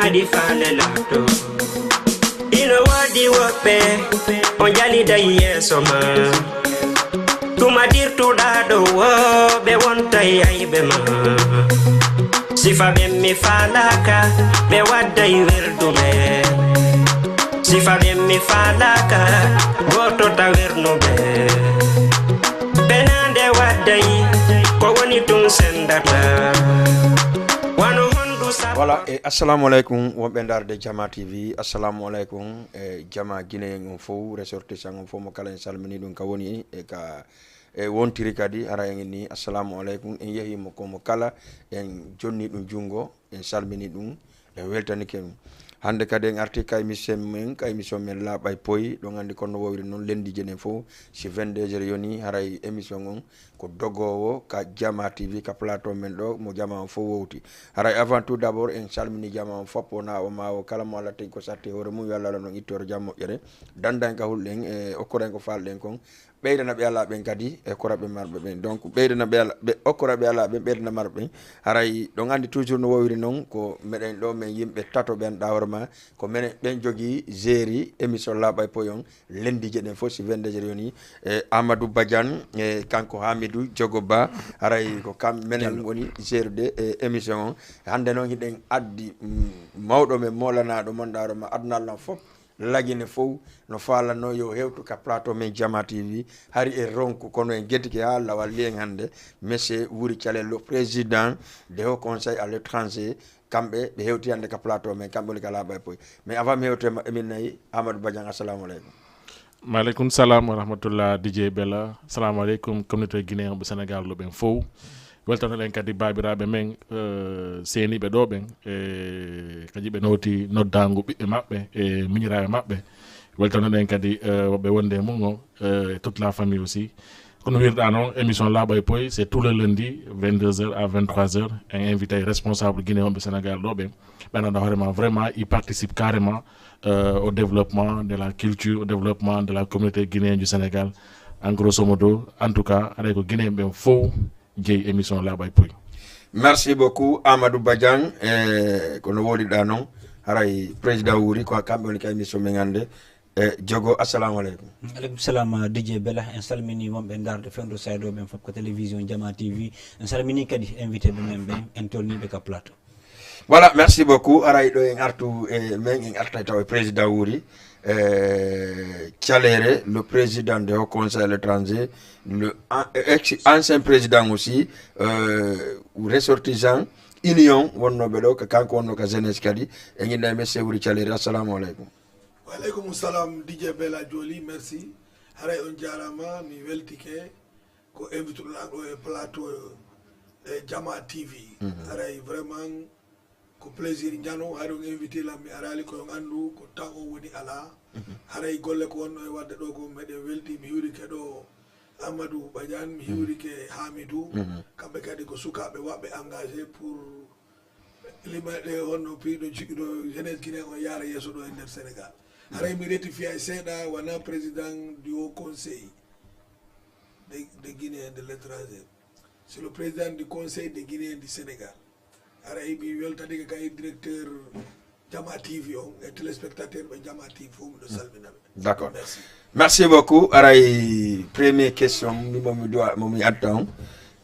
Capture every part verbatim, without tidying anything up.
Adi faale lato. Ino woodi woɓɓe, o jaliday yeeso ma. Tuma dirtuɗa ɗo wo, ɓe wontay ayɓe ma. Sifa ɓen mi faalaka, ɓe wadday werduɓe. Sifa ɓen mi faalaka, gooto ta wernuɓe. Ɓe nande wadday, ko woni tun sendata. Wano hondu sa- Voilà, e assalamu aleykum, wonɓe ndaarde Jama T V. Assalamu aleykum, e jama Guinéen on fof, ressortissant on fof, mo kala en salmini ɗum ka woni e ka e wontiri kadi, hara en ni, assalamu aleykum, en yehi mo ko mo kala, en jonni ɗum junngo, en salmini ɗum, en weltanike ɗum. Hannde kadi en arti ka émission men, ka émission men Laaɓay Poy, ɗon anndi kono no wowiri noon, lenndi je ɗen fof, si vingt-deux heures yoni, haray émission on ko dogoowo ka Jama T V, ka plateau men ɗo, mo jama on fof wowti. Haray avant tout d'abord, en salmini jama on fof, wona o ma o kala mo Allah tagi ko satti hoore mum, yo Allah Allah noon ittoore jam moƴƴere. Dannda en ka hulɗen, e okkora en ko faalɗen kon. Ɓeydana ɓe alaa ɓen kadi, e okkora ɓe marɓe ɓen. Donc, ɓeydana ɓe ala-, ɓe okkora ɓe alaa ɓen, ɓeydana marɓe ɓen. Haray, ɗon anndi toujours no wowiri noon, ko meɗen ɗo, men yimɓe tato ɓen ɗawrema, ko menen ɓen jogii jeeri émission Laaɓay Poy on, lenndi je ɗen fof, si vingt-deux heures yoni, e Amadou Badiane, e kanko Hamidou Diogo Ba, haray ko kam menen woni jeerude e émission on. Hannde noon hiɗen addi, mm, mawɗo men, moolanaaɗo mon ɗawrema aduna lan fof, Lagine fof no faalanno yo hewtu ka plateau men Jama T V. Hari e ronku, kono en gettike haa lawal liyen hannde. Monsieur Wuri Calel, le président de Haut Conseil à l'étranger, kamɓe ɓe hewti hannde ka plateau men, kamɓe woni ka Laaɓay Poy. Mais avant mi hewto e maɓɓe, min nayi Amadou Badiane, assalamu aleykum. Maaleykum salam wa rahmatullah, D J Bella. Assalamu aleykum, communauté guinéen ɓe Sénégal ɗo ɓen fof. Weltanoɗen kadi baabiraaɓe men, eh, seeniiɓe ɗo ɓen, e kadi ɓe nowti noddaangu ɓiɓɓe maɓɓe e miñiraaɓe maɓɓe. Weltanoɗen kadi, eh, woɓɓe wonde e mum o, eh, toute la famille aussi. Kono wirɗa noon, émission Laaɓay Poy, c'est tous les lundis, vingt-deux heures à vingt-trois heures. En invité responsable guinéen ɓe Sénégal ɗo ɓen. Ɓe annda hoore ma, vraiment, ils participent carrément, euh, au développement de la culture, au développement de la communauté guinéenne du Sénégal. En grosso modo, en tout cas, haray ko guinéen ɓen fof jeyi émission Laaɓay Poy. Merci beaucoup, Amadou Badiane. E kono wowliɗa noon, haray président Wuri, ko kamɓe woni ka émission men hannde. E Jogo, assalamu aleykum. Aleykum salam, D J Bella. En salmini wonɓe ndaarde fewndo Saydo ɓen fof ko télévision Jama T V. En salmini kadi invité ɓe men ɓen, en tolniiɓe ka plateau. Voilà, merci beaucoup. Haray ɗo en artu e men, en artay taw e président Wuri, e Calere, le président de Haut Conseil à l'étranger, le an-, ex-, ancien président aussi, euh, ressortissant, Union, wonnooɓe ɗo, ko kanko wonno ka jeunesse kadi. En inna e monsieur Wuri Calere, assalamu aleykum. Wa aleykum salam, D J Bella Joli, merci. Haray on jaaraama, mi weltike ko invituɗo ɗo e plateau e Jama T V. Mhm. Haray vraiment ko plaisir njano, haray on invité lam, mi araali ko on anndu ko tan on woni alaa. Mhm. Haray golle ko wonno e wadde ɗo ko meɗen welti, mi hiwrike ɗo Amadou Badiane, mi hiwrike Hamidou. Mhm. Kamɓe kadi ko sukaaɓe waɗɓe engagé pour limaɗe honno piiɗo jiɗuɗo jeunesse guinéen on yaara yeeso ɗo e nder Sénégal. Haray mi rectifia e seeɗa, wona président du Haut Conseil de, de Guinée de l'étranger. C'est le président du Conseil de Guinée du Sénégal. Haray mi weltanike kay directeur Jama T V on e téléspectateur ɓe Jama T V fof, miɗo salmina ɓe. D'accord. Merci. Merci beaucoup. Haray premier question, mi mo mi doit, mo mi adda on.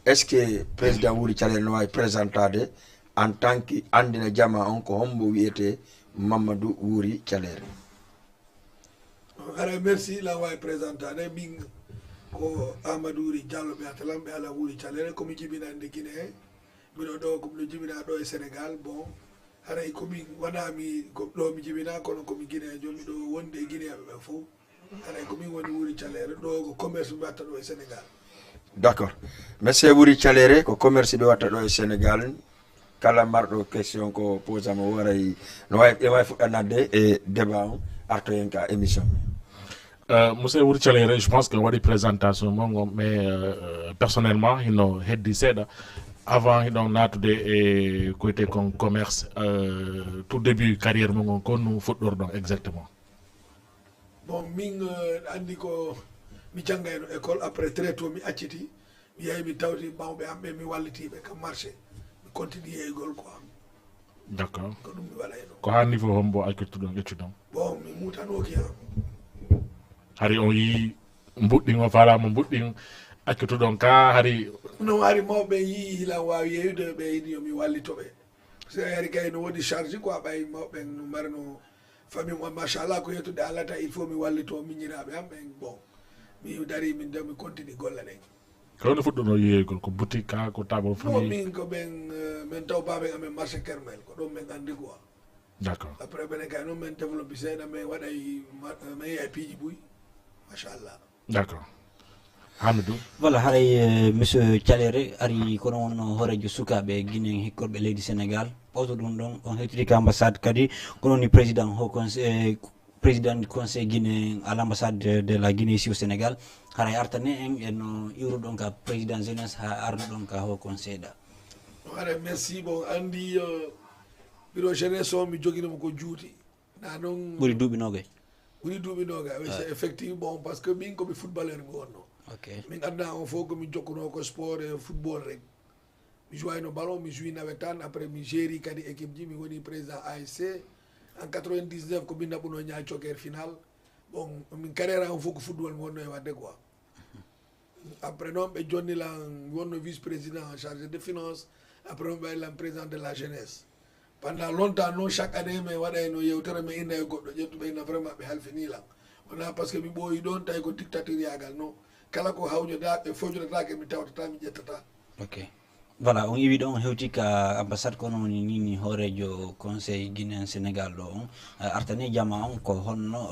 Est-ce que président Wuri Calere no waawi présentade en tant que anndina jama on ko hombo wiyete Mamadou Wuri Calere? Haray merci, lan waawi présentade. Min ko Amadou Wuri Diallo ɓe atalam, ɓe ala Wuri Calere, ko mi jibinande Guinée. Miɗo ɗo, ko miɗo jibina ɗo e Sénégal. Bon, haray ko min, wona mi ko ɗo mi jibina, kono ko mi Guinéen, miɗo wonde e Guinéen ɓe fof. Haray ko min woni Wuri Calere, ɗo ko commerce mi watta ɗo e Sénégal. D'accord. Monsieur Wuri Calere, ko commerce ɓe watta ɗo e Sénégal. Kala marɗo question ko posama, waray, no wawi, ɓe wawi fuɗɗanade e débat on, artoyen ka émission. Euh, monsieur Wuri Calere, je pense que waɗi présentation mon on, mais, euh, personnellement, hino heddi seeɗa. Avant hiɗon naatude e ko wiyete kon commerce, euh, tout début carrière mon on, ko no fuɗɗorɗon exactement? Bon, min, euh, anndi ko mi janngayno école, après très tôt mi acciti, mi yahi mi tawti mawɓe am ɓe, mi wallitiiɓe ka marché, mi continue yehigol quoi. D'accord. Ko ɗum mi waɗayno. Ko haa niveau hombo accirtuɗon ƴettuɗon? Bon, mi mutanooki han. Hari on yii mbuɗɗin, o faalaama mbuɗɗin, accirtuɗon ka hari? No hari mawɓe yii hilan waawi yeeyude ɓe yiɗi yo mi wallito ɓe. Parce que hari kay no woodi charge quoi, ɓay mawɓe no marino famille mo machallah, ko yettude Allah ta il faut mi wallito miñiraaɓe am ɓen. Bon, mi dari min de mi continue golle ɗen. Ko hono fuɗɗuno yeeyugol? Ko boutique ka, ko table? Famille? Min ko ɓen, min taw baaben amen marché Kermel, ko ɗon min anndi quoi. D'accord. Après ɓenen kay noon min développe seeɗa, min waɗay min yahay piiji buy. Machallah. D'accord. Hamidou. Voilà, haray monsieur Calere ari kono wonno hooreejo sukaaɓe Guinée hikkorɓe leydi Sénégal. Ɓawto ɗum ɗon on hettiri ka ambassade kadi, kono ni président haut conseil, président du conseil Guinée à l'ambassade de, de la Guinée ici au Sénégal. Haray artane en en no iwruɗon ka président jeunesse ha arduɗon ka haut conseil ɗa. Haray merci. Bon, anndi bureau jeunesse o mi joginimo ko juuti. Na noon ɓuri duuɓi noogay. Ɓuri duuɓi noogay, oui, c'est effectif. Bon, parce que min komi footballeur mi wonno. Ok. Min adna on fof komin jokkuno ko sport e football rek. Mi jouwayno ballon, mi jouwi nawetan, après mi géri kadi équipe ji, mi woni président A S C. En quatre-vingt-dix-neuf ko min naɓuno ñaay coker final. Bon, min carrière am fof ko football mi wonno e wadde quoi. Après noon ɓe jonni lan mi wonno vice président chargé de finance. Après noon ɓe waɗi lan président de la jeunesse. Pendant longtemps noon chaque année min waɗayno yewtere min inna e goɗɗo ƴettu ɓe inna vraiment ɓe halfini lan. Wona parce que mi ɓooyi ɗon tawi ko dictature yagal noon. Kala ko hawjoda ɓe fojodata ke mi tawtata mi ƴettata. Ok. Voilà, on iwi ɗon on hewti ka ambassade kono woni nini hoorejo conseil guinéen sénégal ɗo on artani jama on ko honno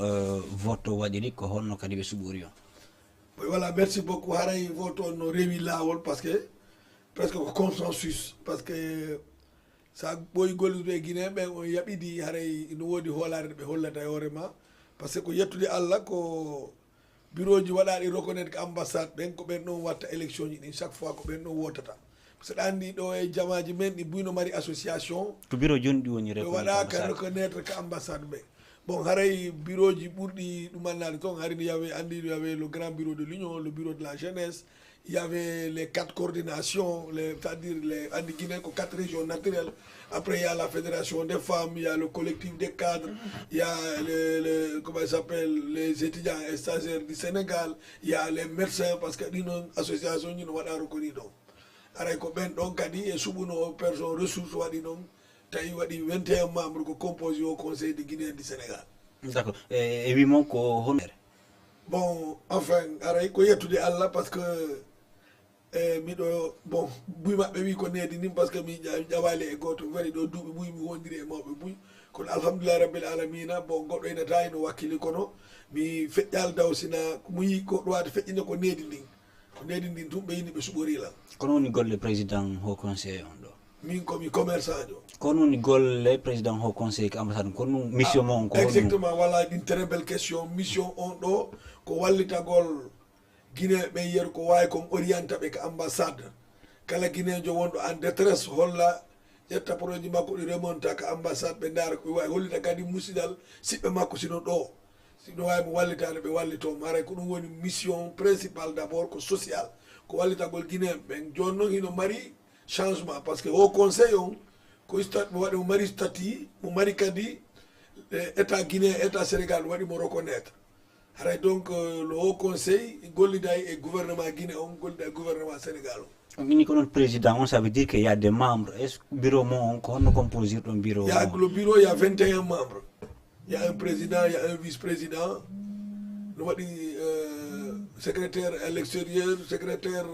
vote waɗiri, ko honno kadi ɓe suɓori on? Voilà, merci beaucoup. Haray vote on no rewi lawol parce que presque ko consensus parce que sa ɓooyi gollude e guinéen ɓen on yaɓidi haray no woodi hoolare ɓe hollata e hoore ma. Parce que ko yettude allah ko bureau ji waɗaɗi reconnaître ko ambassade ɓen ko ɓen ɗon watta élection ji ɗin chaque fois ko ɓen ɗon wotata. Saɗa anndi ɗo e jamaaji men ɗi buy no mari association. Ko bureau joni ɗi woni ɓe waɗaka reconnaître ka ambassade ɓe. Bon, haray bureau ji ɓurɗi ɗumannade toon hari no yawe anndi no yawe le grand bureau de l'union, le bureau de la jeunesse, il y avait les quatre coordinations, les, c'est-à-dire les anndi Guinée ko quatre régions naturelles. Après il y a la fédération des femmes, il y a le collectif des cadres, il y a le, le, comment il s'appelle, les étudiants et stagiaires du Sénégal, il y a les médecins parce que ɗi noon association ji no waɗa reconnu ɗon. Aray ko ɓen ɗon kadi e suɓuno personne ressource waɗi noon tawi waɗi vingt et un membres ko composé au conseil de guinéen du sénégal. D'accord. E wimo ko honno? Bon, enfin aray ko yettude allah parce que e miɗo bon buy maɓɓe wi ko needi ndin parce que mi ƴawali e goto mi waɗi ɗo duuɓi buy mi wondiri e mawɓe buy. Kono alhamdulillahi rabbil alamina bon goɗɗo ina tawi no wakkili kono mi feƴƴal daw sina muyi ko ɗowade feƴƴina ko needi ndin. Ko needi ndin tun ɓe yini ɓe suɓori lan. Kono woni golle président haut conseil on ɗo? Min komi commerçant jo. Kono woni golle président haut conseil ko ambassade kono mission mo on ko honɗum? Exactement, voilà une très belle question. Mission on ɗo ko wallitagol guinéen ɓen yeru ko wawi kon orienta ɓe ko ambassade. Kala guinéen jo wonɗo en détresse holla ƴetta projet makko ɗi remonta ko ambassade ɓe ndaara ko ɓe wawi hollita kadi musidal siɓɓe makko sino ɗo. Si no wawi mo wallitade ɓe wallito mo haray ko ɗum woni mission principal d' abord ko social. Ko wallitagol guinéen ɓen joni noon hino mari changement parce que haut conseil on ko statut mo waɗi mo mari statut mo mari kadi état guinéen état sénégal waɗi mo reconnaître. Haray donc le haut conseil golliday e gouvernement guinée on gollida e gouvernement sénégal on. On ini ko noon président on ça veut dire que y a des membres est ce bureau mo on ko honno composir ɗon bureau? Ya le bureau y a vingt et un membres. Il y a un président, il y a un vice-président. No waɗi secrétaire à l'extérieur, secrétaire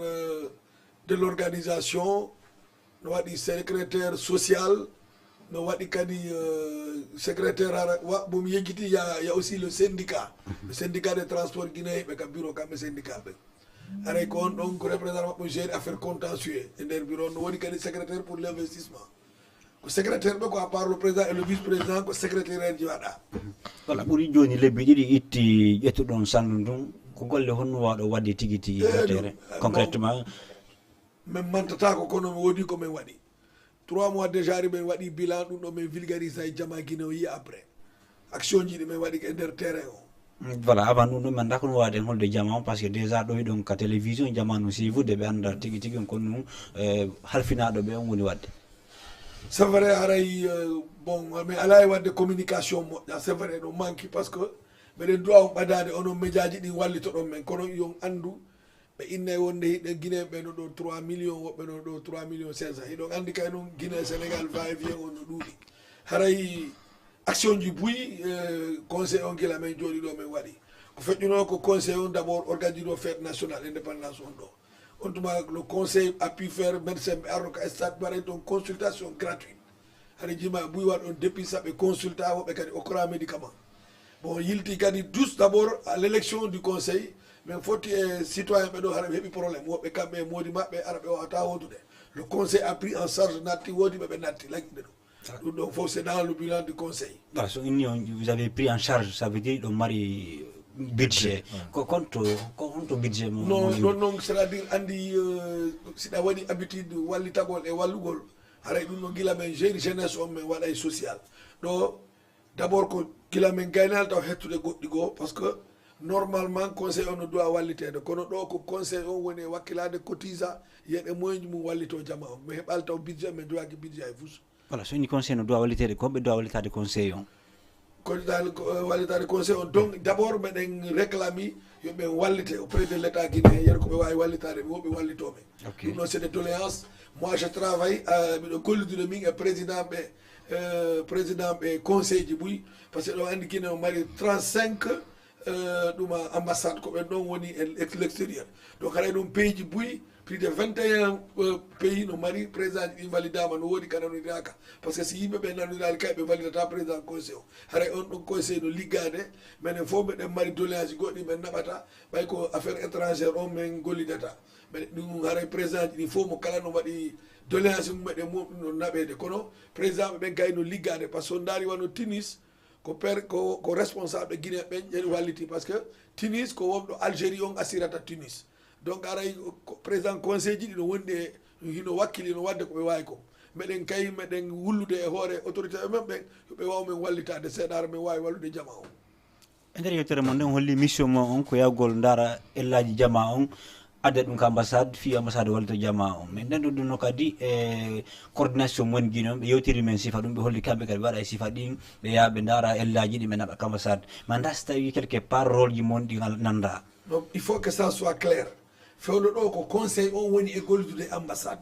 de l'organisation, no waɗi secrétaire social, no waɗi kadi secrétaire hara wa bomi yejjiti ya, ya aussi le syndicat. Le syndicat de transport guinéen ɓe ka bureau kamɓe syndicat ɓe. Aray ko on ɗon ko représentant maɓɓe géri affaire contentieux e nder bureau no woni kadi secrétaire pour l'investissement. Ko secrétaire ɓe ko à part le président et le vice président ko secrétaire en ji waɗa. Voilà, ɓuri joni lebbi ɗiɗi itti ƴettuɗon sandu ndun ko golle honno wawɗo wadde tigi tigi yewtere concrètement? Min mantatako kono mi woodi ko min waɗi. Trois mois déjà ari min waɗi bilan ɗum ɗo min vulgarise ay jama guinée o yi après action ji ɗi min waɗi e nder terrain o. Voilà, avant ɗum ɗum mi annda kono wawaɗen holde jama on parce que déjà ɗo hiɗon ka télévision jama no suivude ɓe annda tigi tigi on kono ɗum halfinaɗo ɓe on woni wadde. C'est vrai, haray, euh, bon, mais alaa e waɗde communication moƴƴa, c'est vrai, no manque, parce que mbeɗen duwa on ɓadaade onon médiaji ɗin wallitoɗon men, kono yon anndu ɓe innay wonde hiɗen Guinéen ɓe no ɗo trois millions, woɓɓe no ɗo trois millions cinq cents. Hiɗon anndi kay noon Guinée Sénégal va et vient on no ɗuuɗi. Haray action ji buy, euh, conseil on gila men jooɗi ɗo men waɗi. Ko feƴƴunoo ko conseil on d'abord organisé ɗo fête nationale indépendance on ɗo. On tuma le conseil a pu faire médecin ɓe arno ka stade mbaɗen toon consultation gratuite. Haray jima buy waɗ on depuis saɓe consulta woɓɓe kadi okkora médicament. Bon, yilti kadi douze d'abord à l'élection du conseil, mais foti e citoyen ɓe ɗo haɗa ɓe heɓi problème, woɓɓe kamɓe e moodi maɓɓe ara ɓe wawata hodude. Le conseil a pris en charge natti woodi ɓe ɓe natti laƴƴude ɗum. Ɗum ɗon fof c'est dans le bilan du conseil. Voilà, so inni on, vous avez pris en charge, ça veut dire ɗo mari budget. Ko konto ko honto budget mo? Non, non, non, c'est-à-dire andi, euh, siɗa waɗi habitude wallitagol e wallugol, haray ɗum no gila men jeune jeunesse on men waɗa e social. Ɗo d'abord ko gila men gaynal taw hettude goɗɗi goo, parce que normalement conseil on no duwa walliteede, kono ɗo ko conseil on woni e wakkilade cotisa, yeɗe moyen ji mum wallito jama on, mi heɓal taw budget men duwaki budget e fus. Voilà, so inni conseil no duwa walliteede, ko ɓe duwa wallitaade conseil on? Ko dal ko, eh, wallitaade conseil on. Donc d'abord meɗen réclami yo ɓe wallite auprès de l'état guinéen, yeru ko ɓe wawi wallitaade ɓe woɓe wallito ɓe. Ok. Ɗum ɗon c'est des doléances. Moi je travaille, euh, miɗo gollidude min e président ɓe, euh, président ɓe conseil ji buy, parce que ɗo andi Guinée o mari trente-cinq, euh, ɗuma ambassade ko ɓen ɗon woni e l'extérieur. Donc haray ɗum pays ji buy, plus de vingt et un, euh, pays no mari président ji ɗin validama, no woodi ka nanodiraaka, parce que si yimɓe ɓe nanodiraali kay ɓe validata président conseil o. Haray on ɗon conseil no liggade, menen fof meɗen mari doléance goɗɗi men naɓata, ɓay ko affaire étrangère on men gollidata. Mbeɗe ɗum haray président ji ɗi fof mo kala no waɗi doléance mum meɗen mum ɗum no naɓede, kono président ɓe ɓen kay no liggade, parce que so ndaari wano Tunis, ko per ko, ko responsable guinéen ɓen ƴen walliti, parce que Tunis ko wonɗo Algérie on asirata Tunis. Donc aray ko président conseil ji ɗi no wondi e hino wakkili no wadde ko ɓe wawi ko. Meɗen kay meɗen wullude e hoore autorité ɓe men ɓen, yo ɓe waw men wallitade seeɗa hara men wawi wallude jama o. E nder yewtere mon nden holli mission mo on ko yahgol ndaara ellaji jama on, adda ɗum ka ambassade, fii ambassade wallita jama on. Min nden ɗo ɗum no kadi e coordination mon Guinée on, ɓe yewtiri men sifa ɗum, ɓe holli kamɓe kadi ɓe waɗa e sifa ɗin, ɓe yaha ɓe ndaara ellaji ɗi ɓe naɓa ka ambassade. Ma nda si tawi quelque part rôle ji mon ɗi ngal nanda. Donc il faut que ça soit clair. Fewndo ɗo ko conseil on woni e gollude ambassade.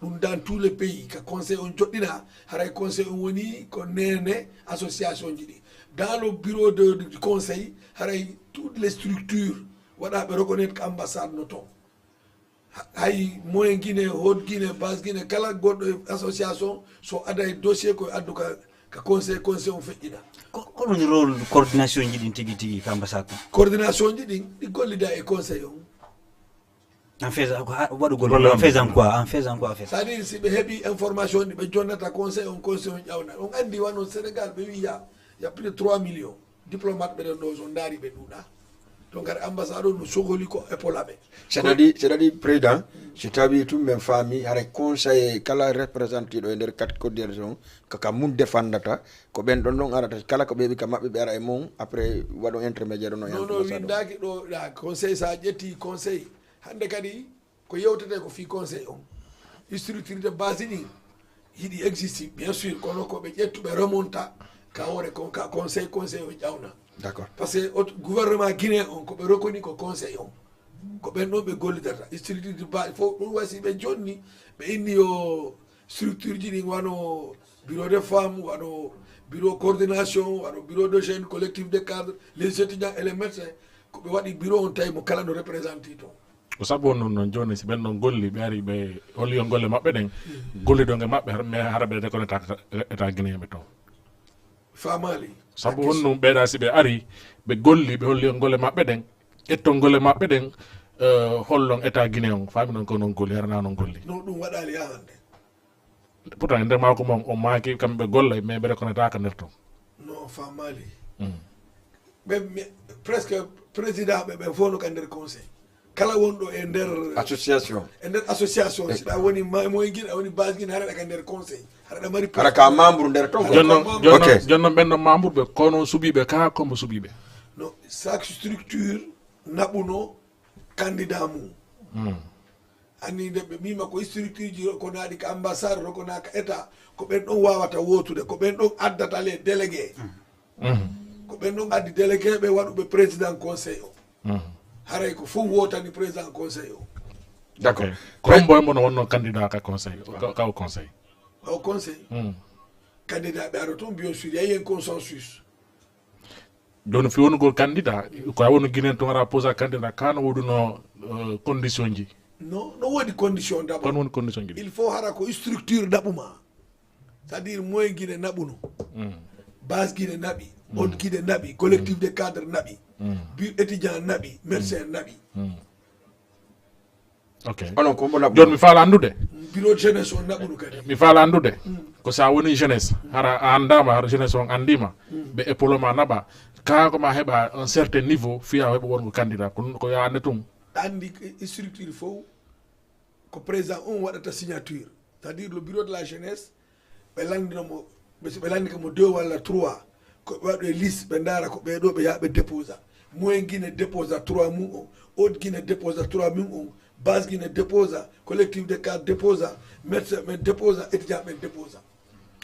Ɗum dans tous les pays ka conseil on joɗɗina, haray conseil on woni ko nene association ji ɗi. Dans le bureau de, du conseil, haray toutes les structures waɗaɓe reconnaître ko ambassade no ton. Ha- Hay moyen Guinée, haute Guinée, basse Guinée, kala goɗɗo e association so aday dossier ko addu ka, ka conseil, conseil on feƴƴina. Ko ko ɗum rôle coordination ji ɗin tigi tigi ka ambassade on? Coordination ji ɗin ɗi gollida e conseil on. En faisant quoi? Waɗugol en faisant quoi? En faisant quoi en fait? C'est-à-dire si ɓe heɓi information ɗi ɓe jonnata conseil on, conseil on ƴawna. On andi wano Sénégal ɓe wiya y a plus de trois millions diplomate ɓe ɗen ɗo, so ndaari ɓe ɗuuɗa. Donc haɗa ambassade on no sogoli ko épaulaɓe. C'est-à-dire c'est-à-dire président, so tawi tun men faami haɗa conseiller kala représenté ɗo e nder quatre coordination kaka mun defandata, ko ɓen ɗon ɗon arata kala ko ɓeeɓi ka maɓɓe ɓe ara e mum après waɗo intermédiaire no? Non non, windaaki ɗo ɗa conseil, sa ƴetti conseil hannde kadi ko yewtete ko fii conseil on. Structure de base ɗin hiɗi existe bien sûr, kono ko ɓe ƴettuɓe remonta ka hoore kon ka conseil, conseil o ƴawna. D'accord. Parce que o gouvernement guinéen on ko ɓe reconnu ko conseil on, ko ɓen ɗon ɓe gollidata structure de base fof. Ɗum wasi ɓe jonni ɓe inni yo structure ji ɗin wano bureau de femme, wano bureau coordination, wano bureau de jeune, collectif de cadre, les étudiants et les médecins. Ko ɓe waɗi bureau on tawi mo kala no représenté ton. Ko sabu on non non joni si ɓen non golli ɓe ari ɓe holli on golle maɓɓe ɗen, golli ɗon e maɓɓe har- mais hara ɓe reconnaître état guinéen ɓe ton. Famali. Sabu on non ɓeeɗa si ɓe ari ɓe golli ɓe holli on golle maɓɓe ɗen, ƴetton golle maɓɓe ɗen, eh, hollon état guinéen on faami non ko non golli hara na non golli. Non ɗum waɗali yahande. Pourtant e nder mako mon on maaki kamɓe gollay mais ɓe reconnaître ka nder ton. Non famali. Ɓe mi- presque président ɓe ɓen fof no ka nder conseil, kala wonɗo e nder association. E nder association siɗa woni ma- moyen guine a woni base guine haɗaɗa ka nder conseil, haɗaɗa mari hara ka membre nder ton. Jonnon jonnon jonnon ɓen non membre ɓe kono suɓiɓe ka kombo suɓiɓe. No chaque structure naɓuno candidat mum. Anni nde ɓe mima ko structure ji ko naaɗi ka ambassade, ko naa ka état, ko ɓen ɗon wawata wotude, ko ɓen ɗon addata les délégués. Ko ɓen ɗon addi délégué ɓe waɗuɓe président conseil o. Haray ko fof wotani président conseil o. D'accord. Ko hombo e mon wonno candidat ka conseil, ka, ka o conseil? Au conseil, candidat ɓe ara toon, bien sûr, yayi en consensus. Joni fi wonugol candidat, ko a wonu Guinée toon ara posa candidat, kano woduno uh, condition ji? Non, no woodi condition d'abord. Kon woni condition ji ɗi? Il faut hara ko structure naɓuma. C'est-à-dire moyen Guinée naɓuno. Base Guinée naɓi, haute Guinée naɓi, collectif de cadre naɓi, bu étudiant naɓi, médecin naɓi. Ok. Onon ko mbo Joni mi faala anndude. Bureau de jeunesse on naɓuno kadi. Mi faala anndude. Ko sa woni jeunesse, hara a anndama, hara jeunesse on anndima. Ɓe épaule ma naɓa. Kaa ko ma heɓa un certain niveau, fiya heɓa wongo candidat. Ko ko ya annde tun. Anndi structure fof ko président on waɗata signature. C'est-à-dire le bureau de la jeunesse, ɓe lanndino mo, ɓe ɓe lanndi mo deux walla trois. Ko ɓe waɗo e liste, ɓe ndaara ko ɓee ɗo ɓe yaha ɓe déposa. Moyen Guinée déposa trois mum on, haute Guinée déposa trois mum on, base Guinée déposa, collectif de cadre déposa, médecin ɓen déposa, étudiant ɓen déposa.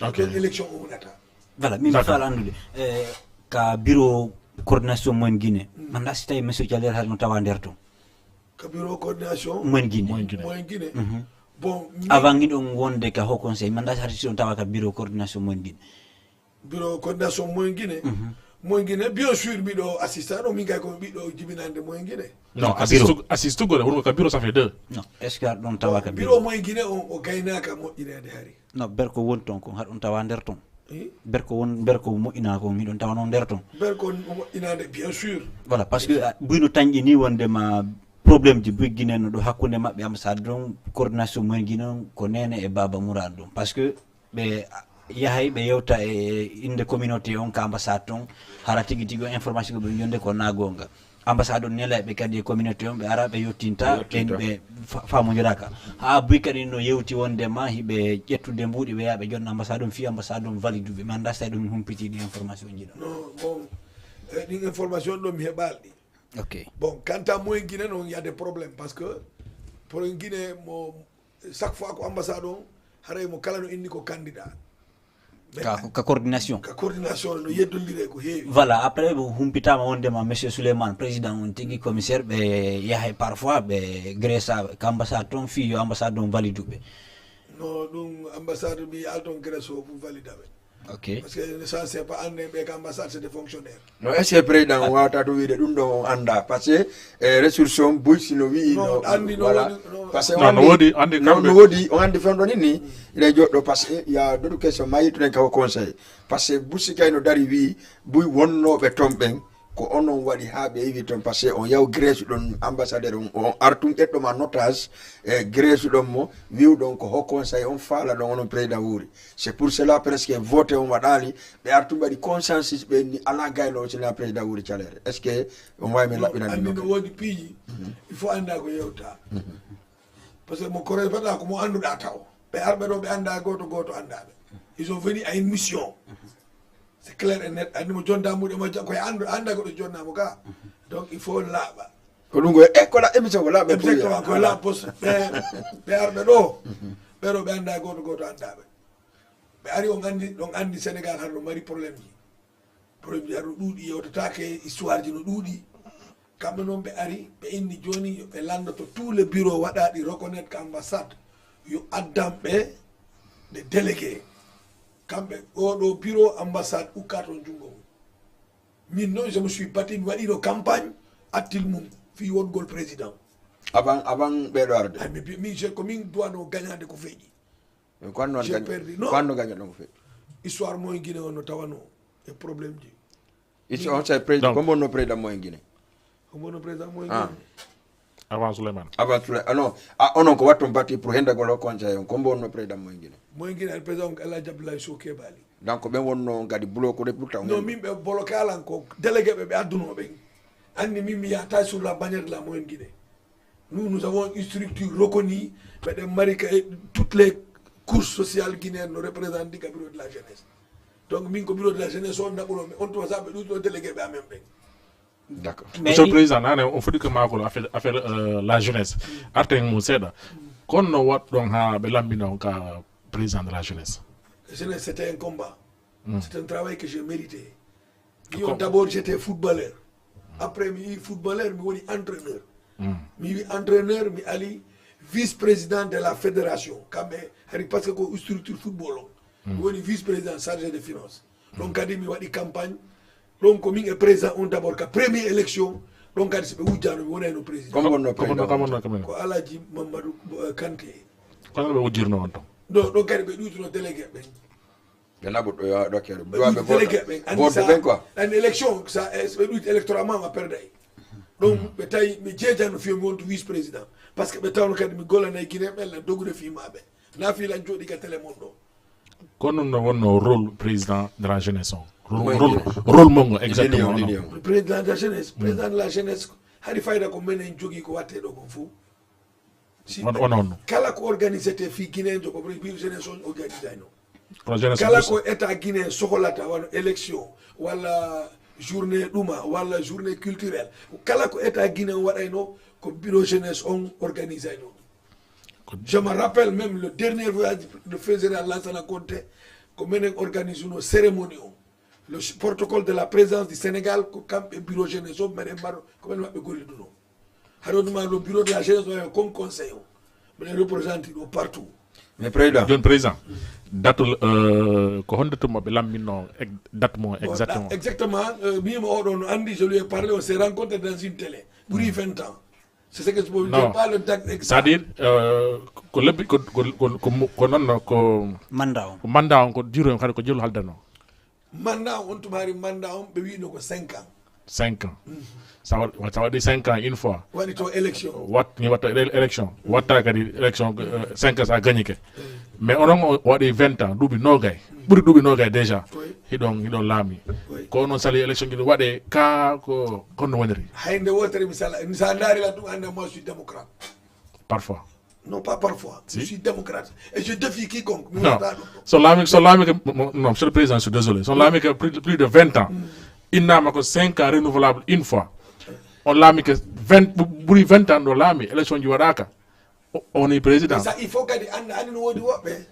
Ok. Ɗon élection o wonata. Voilà, min mi D'accord. Faala anndude, eh, ka bureau coordination moyen Guinée, mi annda si tawi monsieur Thialer hari no tawa nder ton. Ka bureau coordination Moyen Guinée. Moyen Guinée. Moyen Guinée. Bon, mi- Avant ngiɗon wonde ka haut conseil, mi annda si hari si on tawa ka bureau coordination moyen Guinée. Bureau coordination moyen Guinée. Moyen Guinée, bien sûr, miɗo assista ɗo, min kay ko mi ɓiɗɗo jibinande moyen Guinée. Non, Ka bureau. assistu- assistugol e wongo ka bureau, ça fait deux. Non, est-ce que aɗon tawa ka Bureau bureau? Moyen Guinée on o gaynaka moƴƴineede hari. Non, ber ko woni ton kon, haɗon tawa nder ton. Eh? Ber ko won, ber ko moƴƴina kon, hiɗon tawa non nder ton. Ber ko moƴƴinande, bien sûr. Voilà, parce que ah, buy no tanƴini wondema problème ji buy Guinée no ɗo hakkunde maɓɓe ambassade ɗon, coordination moyen Guinée on, ko nene e baba Mourad ɗon. Parce que ɓe yahay ɓe yewta e inde communauté on ka ambassade ton, hara tigi tigi on information ko ɓe jonde ko na gonga. Ambassade on nela ɓe kadi e communauté on, ɓe ara ɓe yettinta ɓen ɓe fa- famondiraka. Ha buy kadi no yewti wondema hiɓe ƴettude mbuuɗi ɓe yaha ɓe jonna ambassade on, fi ambassade on valide ɓe. Mi annda si tawi ɗum humpiti ɗi information ji ɗo. Non, bon, eh, ɗin information ɗo mi heɓaali ɗi. Ok. Bon, quant à moyen Guinée non, il y a des problèmes parce que pour Guinée, mo chaque fois ko ambassade on, haray mo kala no inni ko candidat. Mais Ka, ka coordination. Ka coordination no yeddondire ko heewi. Voilà, après ɓe humpitama wondema monsieur Souleymane, président on tigi, commissaire, ɓe yahay parfois ɓe gresa ka ambassade ton, fi yo ambassade on valide ɓe. No ɗum ambassade mi alton Grèce o pour valide aɓe. Ok. Parce que l'essentiel c'est pas ande ɓe ka ambassade, c'est des fonctionnaires. No est-ce que président wawata ɗum wiide ɗum ɗo on annda, parce que e ressource on buy sino wi'i Non, no anndi no voilà. Woni, no. Parce que Non, no woodi, anndi no kamɓe. No woodi, on anndi fewndo ni ni. Ina joɗɗo parce que ya dodu question ma yittuɗen kaw conseil. Parce que busi kay no dari wi'i buy wonnooɓe ton ɓen ko onon waɗi haa ɓe iwi ton, parce que on yaw Grèce ɗon ambassadeur on, on artum ƴetɗoma notage e Grèce ɗon mo wi'uɗon ko haut conseil on faala ɗon onon président wuuri. C'est pour cela presque vote on waɗaali, ɓe artum ɓe waɗi consensus ɓe ni ala gayno o sina président wuuri caleere. Est-ce que on wawi min laɓɓinande Anndi no ɗum? Woodi piiji il faut annda ko yewta. Parce que mo koroy fata ko mo annduɗa taw ɓe arɓe ɗo ɓe annda goto goto anndaɓe. Ils sont venus à une mission. C'est clair et net. Anndi mo jonda muɗe mo koye anndu annda goɗo jonnamo ka. Donc il faut laaɓa. Ko ɗum ko e kola émission ko laaɓe. Exactement, ko laaɓa poste ɓe ɓe arɓe ɗo ɓeɗo ɓe annda goto goto anndaɓe. Ɓe ari on anndi ɗon anndi Sénégal har no mari problème ji. Problème ji har no ɗuuɗi, yewtatake histoire ji no ɗuuɗi. Kamɓe noon ɓe ari ɓe inni jooni yo ɓe lanndoto tous les bureaux waɗaɗi reconnaître ka ambassade yo addan ɓe nde délégué. Kamɓe oɗo bureau ambassade ukka toon junngo mum. Min noon je me suis battu mi waɗino campagne attil mum fii wongol président. Avant avant ɓeɗo arde. Ay mi mi je ko min duwano gagnande ko feƴƴi. Ko anno J'ai perdu. Non. Ko anno gagnat ɗon ko feƴƴi. Histoire moyen Guinée on no tawano e problème ji. Ici on sait président Donc- comme on no président moyen Guinée. Ko mono président moyen Ah. Guinée. Avant Souleymane. Avant tout ah non ah onon ko watton batti pour hendagol o conseil on comme on no président moyen Guinée. Moyen Guinée président on ko Alhaji Abdoulaye Sow Kebali. Donc ɓen wonno kadi bloqué pourtant. Non min ɓe bloqué alan ko délégué ɓe ɓe adduno ɓen. Anndi min mi yahata sur la bannière de la moyenne Guinée. Nous nous avons une structure reconnue. Meɗen mari ka e toutes les couches sociales guinéennes no représenté ka bureau de la jeunesse. Donc min ko bureau de la jeunesse on naɓuno mi on tuma sa ɓe ɗuɗo délégué ɓe amen ɓen. D'accord. Mais Monsieur le i- Président, nane on foti ko makol affaire, affaire euh, la jeunesse. Arten mo seeɗa. Kono no waɗɗon haa ɓe lambino on ka président de la jeunesse? Jeunesse, c'était un combat. C'est un travail que j'ai mérité. D'abord, j'étais footballeur. Après, mi wi footballeur, mi woni entraîneur. Mi wi entraîneur, mi ali vice-président de la fédération. Kamɓe hari, parce que ko structure football on. Mi woni vice-président chargé de finance. Donc kadi mi waɗi campagne. Donc ko min e président on d'abord ka première élection. Donc kadi si ɓe wujjano mi wonayno président. Comme wonno président. Comme wonno, comme wonno. Ko Alaji Mamadou euh, Kanté. Kono ɓe wujjirno on ton? Donc, donc kadi ɓe ɗuytuno délégué ɓen. Ɓe naɓuɗo yo dokke ɗum. Ɓe ɗuyti délégué ɓen. Vote ɓen quoi. Andi élection, sa eh, so ɓe ɗuyti électorat ma ma perday. Donc ɓe tawi mi jeejano fiyo mi wontu vice président. Parce que ɓe tawno kadi mi gollanay Guinée ɓen lan dogude fii maɓɓe. Na fii lan jooɗi ka télé mon ɗo. Kono no wonno rôle président de la jeunesse on? Rôle, Moy rôle, Guinée. Rôle mon ngo Lini exactement on, non? Lini on. Président de la jeunesse, président de la jeunesse, hari fayda ko menen jogii ko watte ɗo kon fof. Si Won- won on. Kala ko organisé te fii Guinée jo ko bureau jeunesse on organisé no. Ko jeunesse Kala plus- ko état Guinée sokolata wano élection walla journée ɗuma walla journée culturelle, kala ko état Guinée on waɗayno ko bureau jeunesse on organisé no. Je me rappelle même le dernier voyage de feu général Lansana Conté, ko menen organisé no cérémonie on. Le protocole de la présence du Sénégal ko kamɓe bureau jeunesse o meɗen mbaɗo ko men maɓɓe golliduno. Haɗo ɗuma ɗo bureau de la jeunesse o kon conseil o meɗen représenté ɗo partout. Mais président. Joni président, date euh, ko honde tuma ɓe lambinno ex- date mo exactement? Exactement. Euh, mimo oɗo no andi, je lui ai parlé, on s'est rencontré dans une télé ɓuri vingt ans. C'est ce que je peux dire. Non. Pas le date exact. C'est-à-dire euh, ko lebbi ko ko ko ko mo- ko noon ko Mandat on. Ko mandat on ko jiro kadi ko jiro haldano. Mandat on tumari mandat on ɓe wino ko cinq ans. Cinq ans. Sa wa- sa waɗi cinq ans une fois. Waɗi to élection. Wat ni watta ele- élection watta kadi élection euh, cinq ans sa gagnike. Mais onon o waɗi vingt ans duuɓi nogay ɓuri duuɓi nogay déjà. Oui. Hiɗon hiɗon laami. Oui. Ko onon sali élection ji waɗe ka ko kono woniri? Hay nde wotere mi sala mi sa ndaari la ɗum ande moi je suis démocrate. Parfois. Non, pas parfois. Je suis démocrate. Et je défie quiconque. Mi Non. wonata ɗum ɗo. So laami so laami ke mo- mo- non monsieur le président je suis désolé so laami ke plus, plus de vingt ans. Innama ko cinq ans renouvelable une fois. On laami ke vingt ɓu- ɓuri vingt ans ɗo laami élection ji waɗaka. O- Oni président. Ça il faut kadi anda andi no woodi woɓɓe.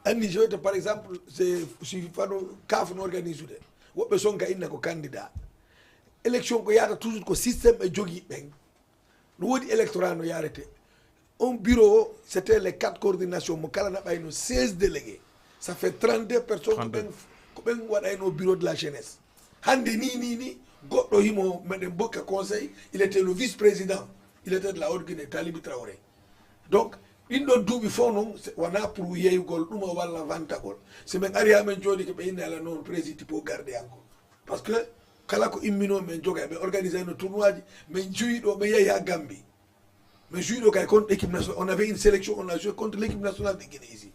Andi je te par exemple c'est si fano kaf no organisude woɓɓe sonka inna ko candidat. Élection ko yahata toujours ko système ɓe jogii ɓen. No woodi électorat no yarete. On bureau o c'était les quatre coordination mo kala naɓayno seize délégués. Ça fait trente-deux personnes ko ɓen ko ɓen waɗayno bureau de la jeunesse. Hande ni ni ni goɗɗo himo meɗen bokka conseil, il était le vice-président, il était de la haute Guinée, Talibi Traoré. Donc ɗin ɗon duuɓi fof noon wona pour yeeyugol ɗuma walla vantagol. Si min ari ha min jooɗi ko ɓe inni ala noon président pour garde yanko. Parce que kala ko immino min joga ɓe organisé no tournoi ji. Min juwi ɗo ɓe yeehi ha Gambie. Min juwi ɗo kay contre équipe nationale, on avait une sélection, on a joué contre l'équipe nationale de Guinée ici.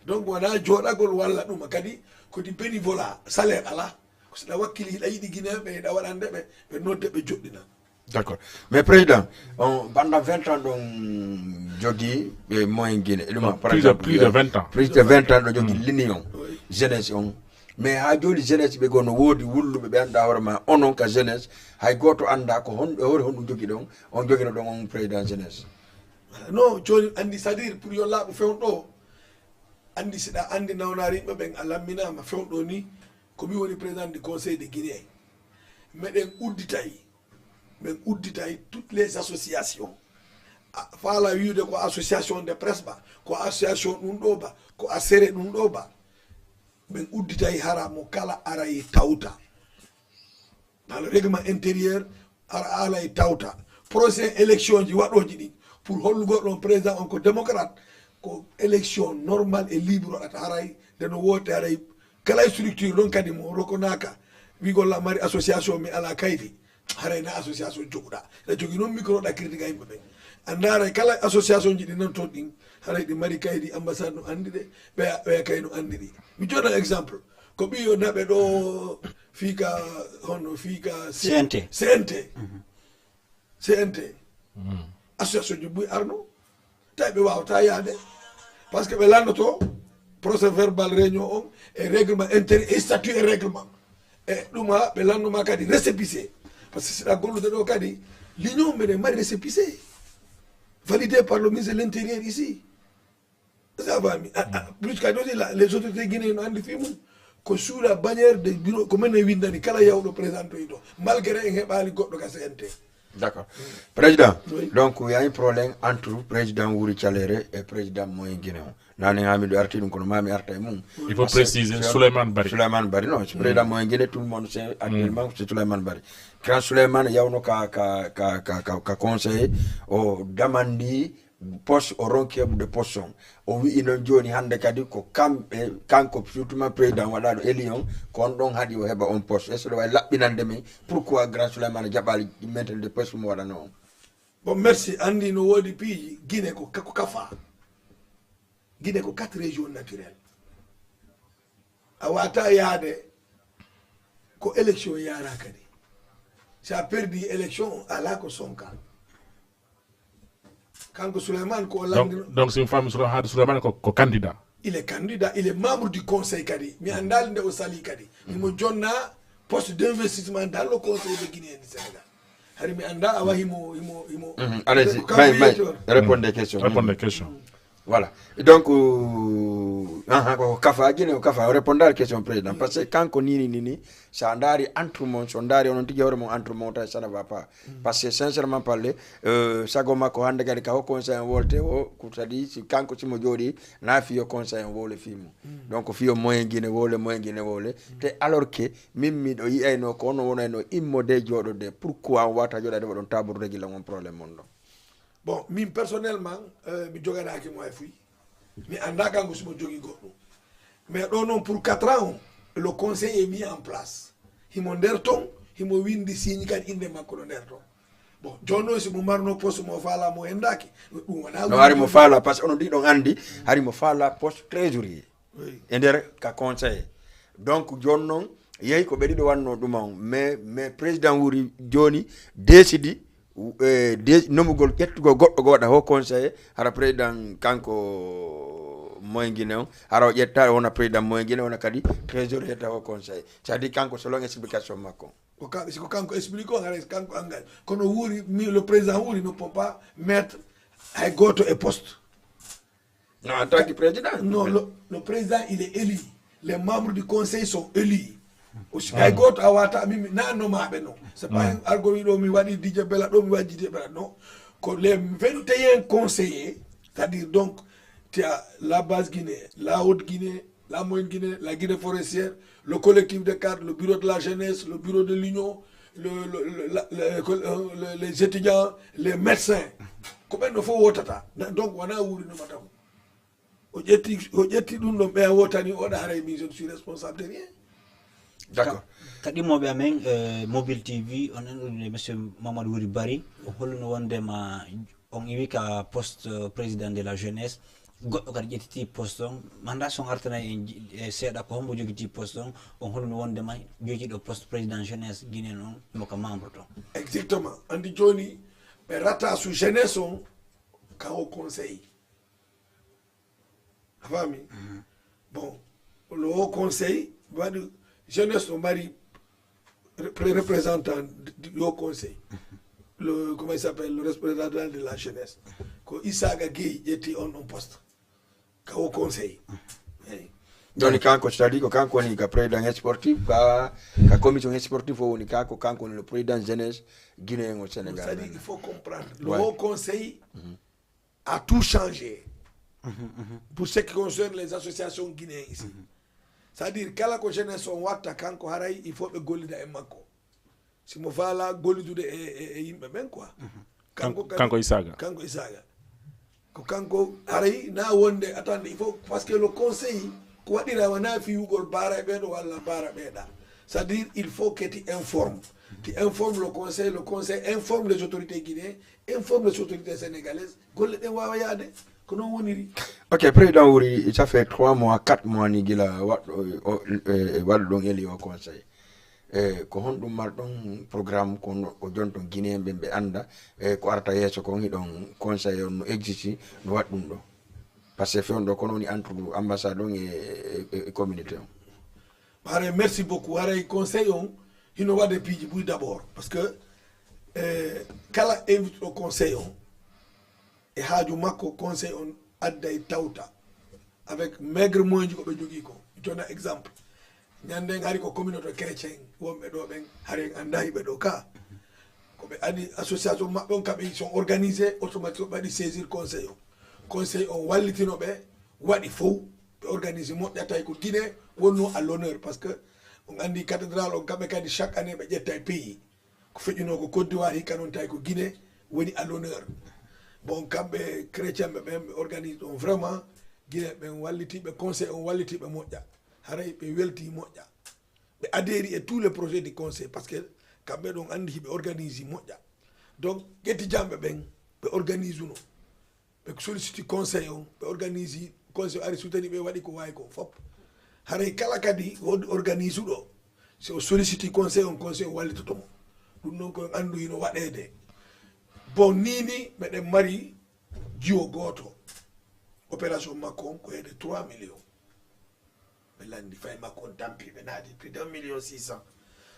Donc wona jooɗagol walla ɗuma kadi ko di bénévolat, salaire ala. Ko si ɗa wakkili hiɗa yiɗi Guinée ɓe hiɗa waɗande ɓe ɓe nodde ɓe joɗɗina. D'accord. Mais président, on, pendant vingt ans ɗon jogii ɓe moyen Guinée ɗuma par Plus de exemple plus de vingt ans. Plus de vingt ans ɗo jogii l'union Oui. Jeunesse on. Mais ha joni jeunesse ɓe goo no woodi wulluɓe ɓe annda hoore ma onon ka jeunesse hay gooto annda ko hon e hoore honɗum jogii ɗon on jogino ɗon on président jeunesse. Non, joni andi c'est-à-dire pour yo laaɓu fewn ɗo. Andi siɗa andi nawnaare yimɓe ɓen a lamminama fewn ɗo ni ko mi woni président du conseil de Guinée. Meɗen udditay min udditay toutes les associations. Faala wiide ko association de presse ba, ko association ɗum ɗo ba, ko a sere ɗum ɗo ba. Min udditay hara mo kala aray tawta. Dans le règlement intérieur ara alay tawta prochain élection ji waɗoji ɗi pour hollugol ɗon président on ko démocrate. Ko élection normal et libre waɗata haray nde no woote haray kala e structure ɗon kadi mo rokonaka wigol la mari association mi ala kaydi. Haray na association joguɗa na jogi noon micro ɗa critique yimɓe ɓen. A ndaaray kala association ji ɗi nan toon ɗin haray ɗi mari kaydi ambassade no anndi ɗe. Ɓeya ɓeya kay no anndi ɗi. Mi jooɗan exemple ko ɓiyo naɓe ɗo fii ka hono fii ka C N T. C N T. C N T. Association ji buy arno tawi ɓe wawata yaade. Parce que ɓe lannoto procès verbal réunion on e règlement intérieur e statut e règlement. E ɗuma ɓe lannuma kadi récépissé. Parce que siɗa gollude ɗo kadi l'union meɗen mari récépissé. validé par le ministre de l'Intérieur ici. Ça va mi plus kadi aussi la les autorités guinéennes no anndi fii mum ko sous la bannière de bureau ko men e winndani kala yawɗo présentoyi to malgré en heɓaali goɗɗo ka C N T. D'accord. Président, oui. Donc il y a un problème entre président Wuri Calere et président Moyen Guinée. Nani ha miɗo arti ɗum kono mami arta e mum. Il faut préciser Souleymane Bari. Souleymane Bari, non, c'est président Moyen Guinée, tout le monde sait actuellement c'est Souleymane Bari. Grand Souleymane yawno ka ka ka ka ka conseiller o damandi poste o ronki heɓude poste on. O wi'i noon jooni hannde kadi ko kamɓe kanko surtout président waɗaaɗo élu on ko on ɗon haɗi o heɓa on poste est ce que wawi laɓɓinande min pourquoi grand Souleymane jaɓaali maintenude poste mo waɗano on? Bon merci anndi no woodi piiji Guinée ko ko kafa. Guinée ko quatre régions naturelles. A wata yaade ko élection yara kadi. Sa perdi élection ala ko sonka. Kanko Souleymane ko o lanndino. Donc si mi faami Souleymane haade Souleymane ko ko candidat. Il est candidat, il est membre du conseil kadi. Mi anndali nde o sali kadi. Himo jonna poste d'investissement dans le conseil de Guinée du Sénégal. Hari mi annda awa himo himo himo. Allez-y, may may répondre des questions. Répondre des questions. Voilà. Donc aha ko kafa Guinée o kafa o répondre à la question président parce que kanko nini nini sa ndaari entre mon so ndaari onon tigi hoore mon entre mon tawi ça ne va pas parce que sincèrement parler sago makko hannde kadi ka ho conseil en wolte o ko kadi si kanko simo jooɗi na fiyo conseil en wole fii mum donc fiyo moyen Guinée wole moyen Guinée wole te alors que min miɗo yiyayno ko ono wonayno immode jooɗode pourquoi on wata jooɗade waɗon taburude gila on problème mon ɗon. Bon min personnellement mi joganaaki mo hay fuy mi annda kanko simo jogi goɗɗum mais ɗo noon pour quatre ans o le conseil est mis en place himo nder ton himo windi signe kadi innde makko no nder ton. Bon jooni noon simo marno poste mo faala mo endaaki ɗum wona no hari mo faala parce que onon ɗiɗon anndi hari mo faala poste trésorier e nder ka conseil donc jooni noon yehi ko ɓe ɗiɗo wanno ɗuma on mais mais président wuri jooni décidi nomugol ƴettugol goɗɗo go waɗa ho conseiller hara président kanko moyen guinée on hara o ƴetta wona président moyen guinée wona kadi trésorier ta ho conseiller c'est à dire kanko selon explication makko. Ko kanko siko kanko explique o haray kanko engage kono wuuri mi le président wuuri ne peut pas mettre hay goto e poste. Non, en tant que président. Non, le, le président il est élu. Les membres du conseil sont élus. Aussi hay goto a wata min na nomaɓe non c'est pas un argo wiɗo mi waɗi Didier Bella ɗo mi waɗi Didier Bella non ko les vingt et un conseillers c'est à dire donc tu as la base guinée la haute guinée la moyenne guinée la guinée forestière le collectif des cadres le bureau de la jeunesse le bureau de l'union le, le, le, la- le- le- le- les étudiants les médecins ko ɓen no fof wotata Na- donc wona wuurinoma taw o ƴetti o ƴetti ɗum ɗon ɓeya wotani oɗa haray min je ne suis responsable de rien. D'accord. Ka ɗimmoɓe amen eh, mobile tv on en ɗum e monsieur mamadou wuri bari o holluno wondema on iwi ka poste eh, président de la jeunesse goɗɗo kadi ƴettiti poste on manda son artanay en ji- e seeɗa ko hombo jogiti poste on on holluno wondema jogiɗo poste président jeunesse guinéen on mo ka membre ton. Exactement. Andi joni ɓe rata sous jeunesse on ka o conseil. A faami? Bon, le haut conseil waɗi jeunesse no mari représentant du haut conseil le comment il s'appelle le représentant de la jeunesse ko isaga gueyi ƴetti on ɗon poste ka haut conseil. Donc kanko c'est-à-dire ko kanko woni ka président sportif ka ka commission sportif o woni ka ko kanko woni le président jeunesse guinéen au Sénégal. C'est-à-dire il faut comprendre le haut conseil a tout changé pour ce qui concerne les associations guinéennes ici. C'est-à-dire kala ko jeunesse on watta kanko haray il faut ɓe gollida e makko simo faala gollidude e, e, e yimɓe ɓen quoi. Kanko kadi- kanko isaga kanko isaga ko kanko haray na wonde attende il faut parce que le conseil ko waɗira wona fiyugol baara e ɓeɗo walla baara ɓeɗa c'est-à-dire il faut que ti informe ti informe le conseil le conseil informe les autorités guinéennes informe les autorités sénégalaises golle ɗen wawa yaade ko noon woniri. Ok, président wuri ça fait trois mois quatre mois ni gila waɗɗo waɗɗo ɗon élu au conseil e ko honɗum marɗon programme ko o jonton guinéen ɓen ɓe annda e ko arata yeeso kon hiɗon conseil on no existe no waɗ ɗum ɗo. Parce que fewndo ɗo kono woni entre ambassade on e communauté on. Haray merci beaucoup haray conseil on hino waɗa piiji buy d' abord parce que eh, kala invite ɗo conseil on e haaju makko, conseil on adday tawta avec maigre moyen ji ko ɓe jogii ko. Jona exemple, ñanden hari ko communauté chrétien wonɓe ɗo ɓen, hari en annda hiɓe ɗo ka. Ko ɓe adi association maɓɓe on, kaɓe sont organisé, automatique ɓe waɗi saisir conseil on. Conseil on wallitino ɓe, waɗi fow, ɓe organise moƴƴa, tawi ko Guinée wonno à l'honneur, parce que on anndi cathédrale on, kamɓe kadi chaque année ɓe ƴetta e pays. Ko feƴƴunoo ko Côte d'Ivoire, hikka noon tawi ko Guinée woni à l'honneur. Bon, kamɓe chrétien ɓe ɓen, ɓe organise ɗon vraiment, Guinée ɓen wallitiiɓe, conseil on wallitiiɓe moƴƴa. Haray ɓe weltii moƴƴa. Ɓe adhéri e tous les projets du conseil, parce que kamɓe ɗon anndi hiɓe organise moƴƴa. Donc, ƴetti jamɓe ɓen, ɓe organise uno. Ɓe solliciti conseil on, ɓe organise conseil, ari souteni ɓe, waɗi ko waawi kon fof. Haray kala kadi woodi organise uɗo, si o solliciti conseil on, conseil on wallitoto mo. Ɗum noon ko anndu hino waɗeede. Bon, nii ni meɗen mari jiwo gooto. Opération makko on ko heede trois millions. Ɓe lanndi fay makko on tampi, ɓe naati plus d'un million six cent.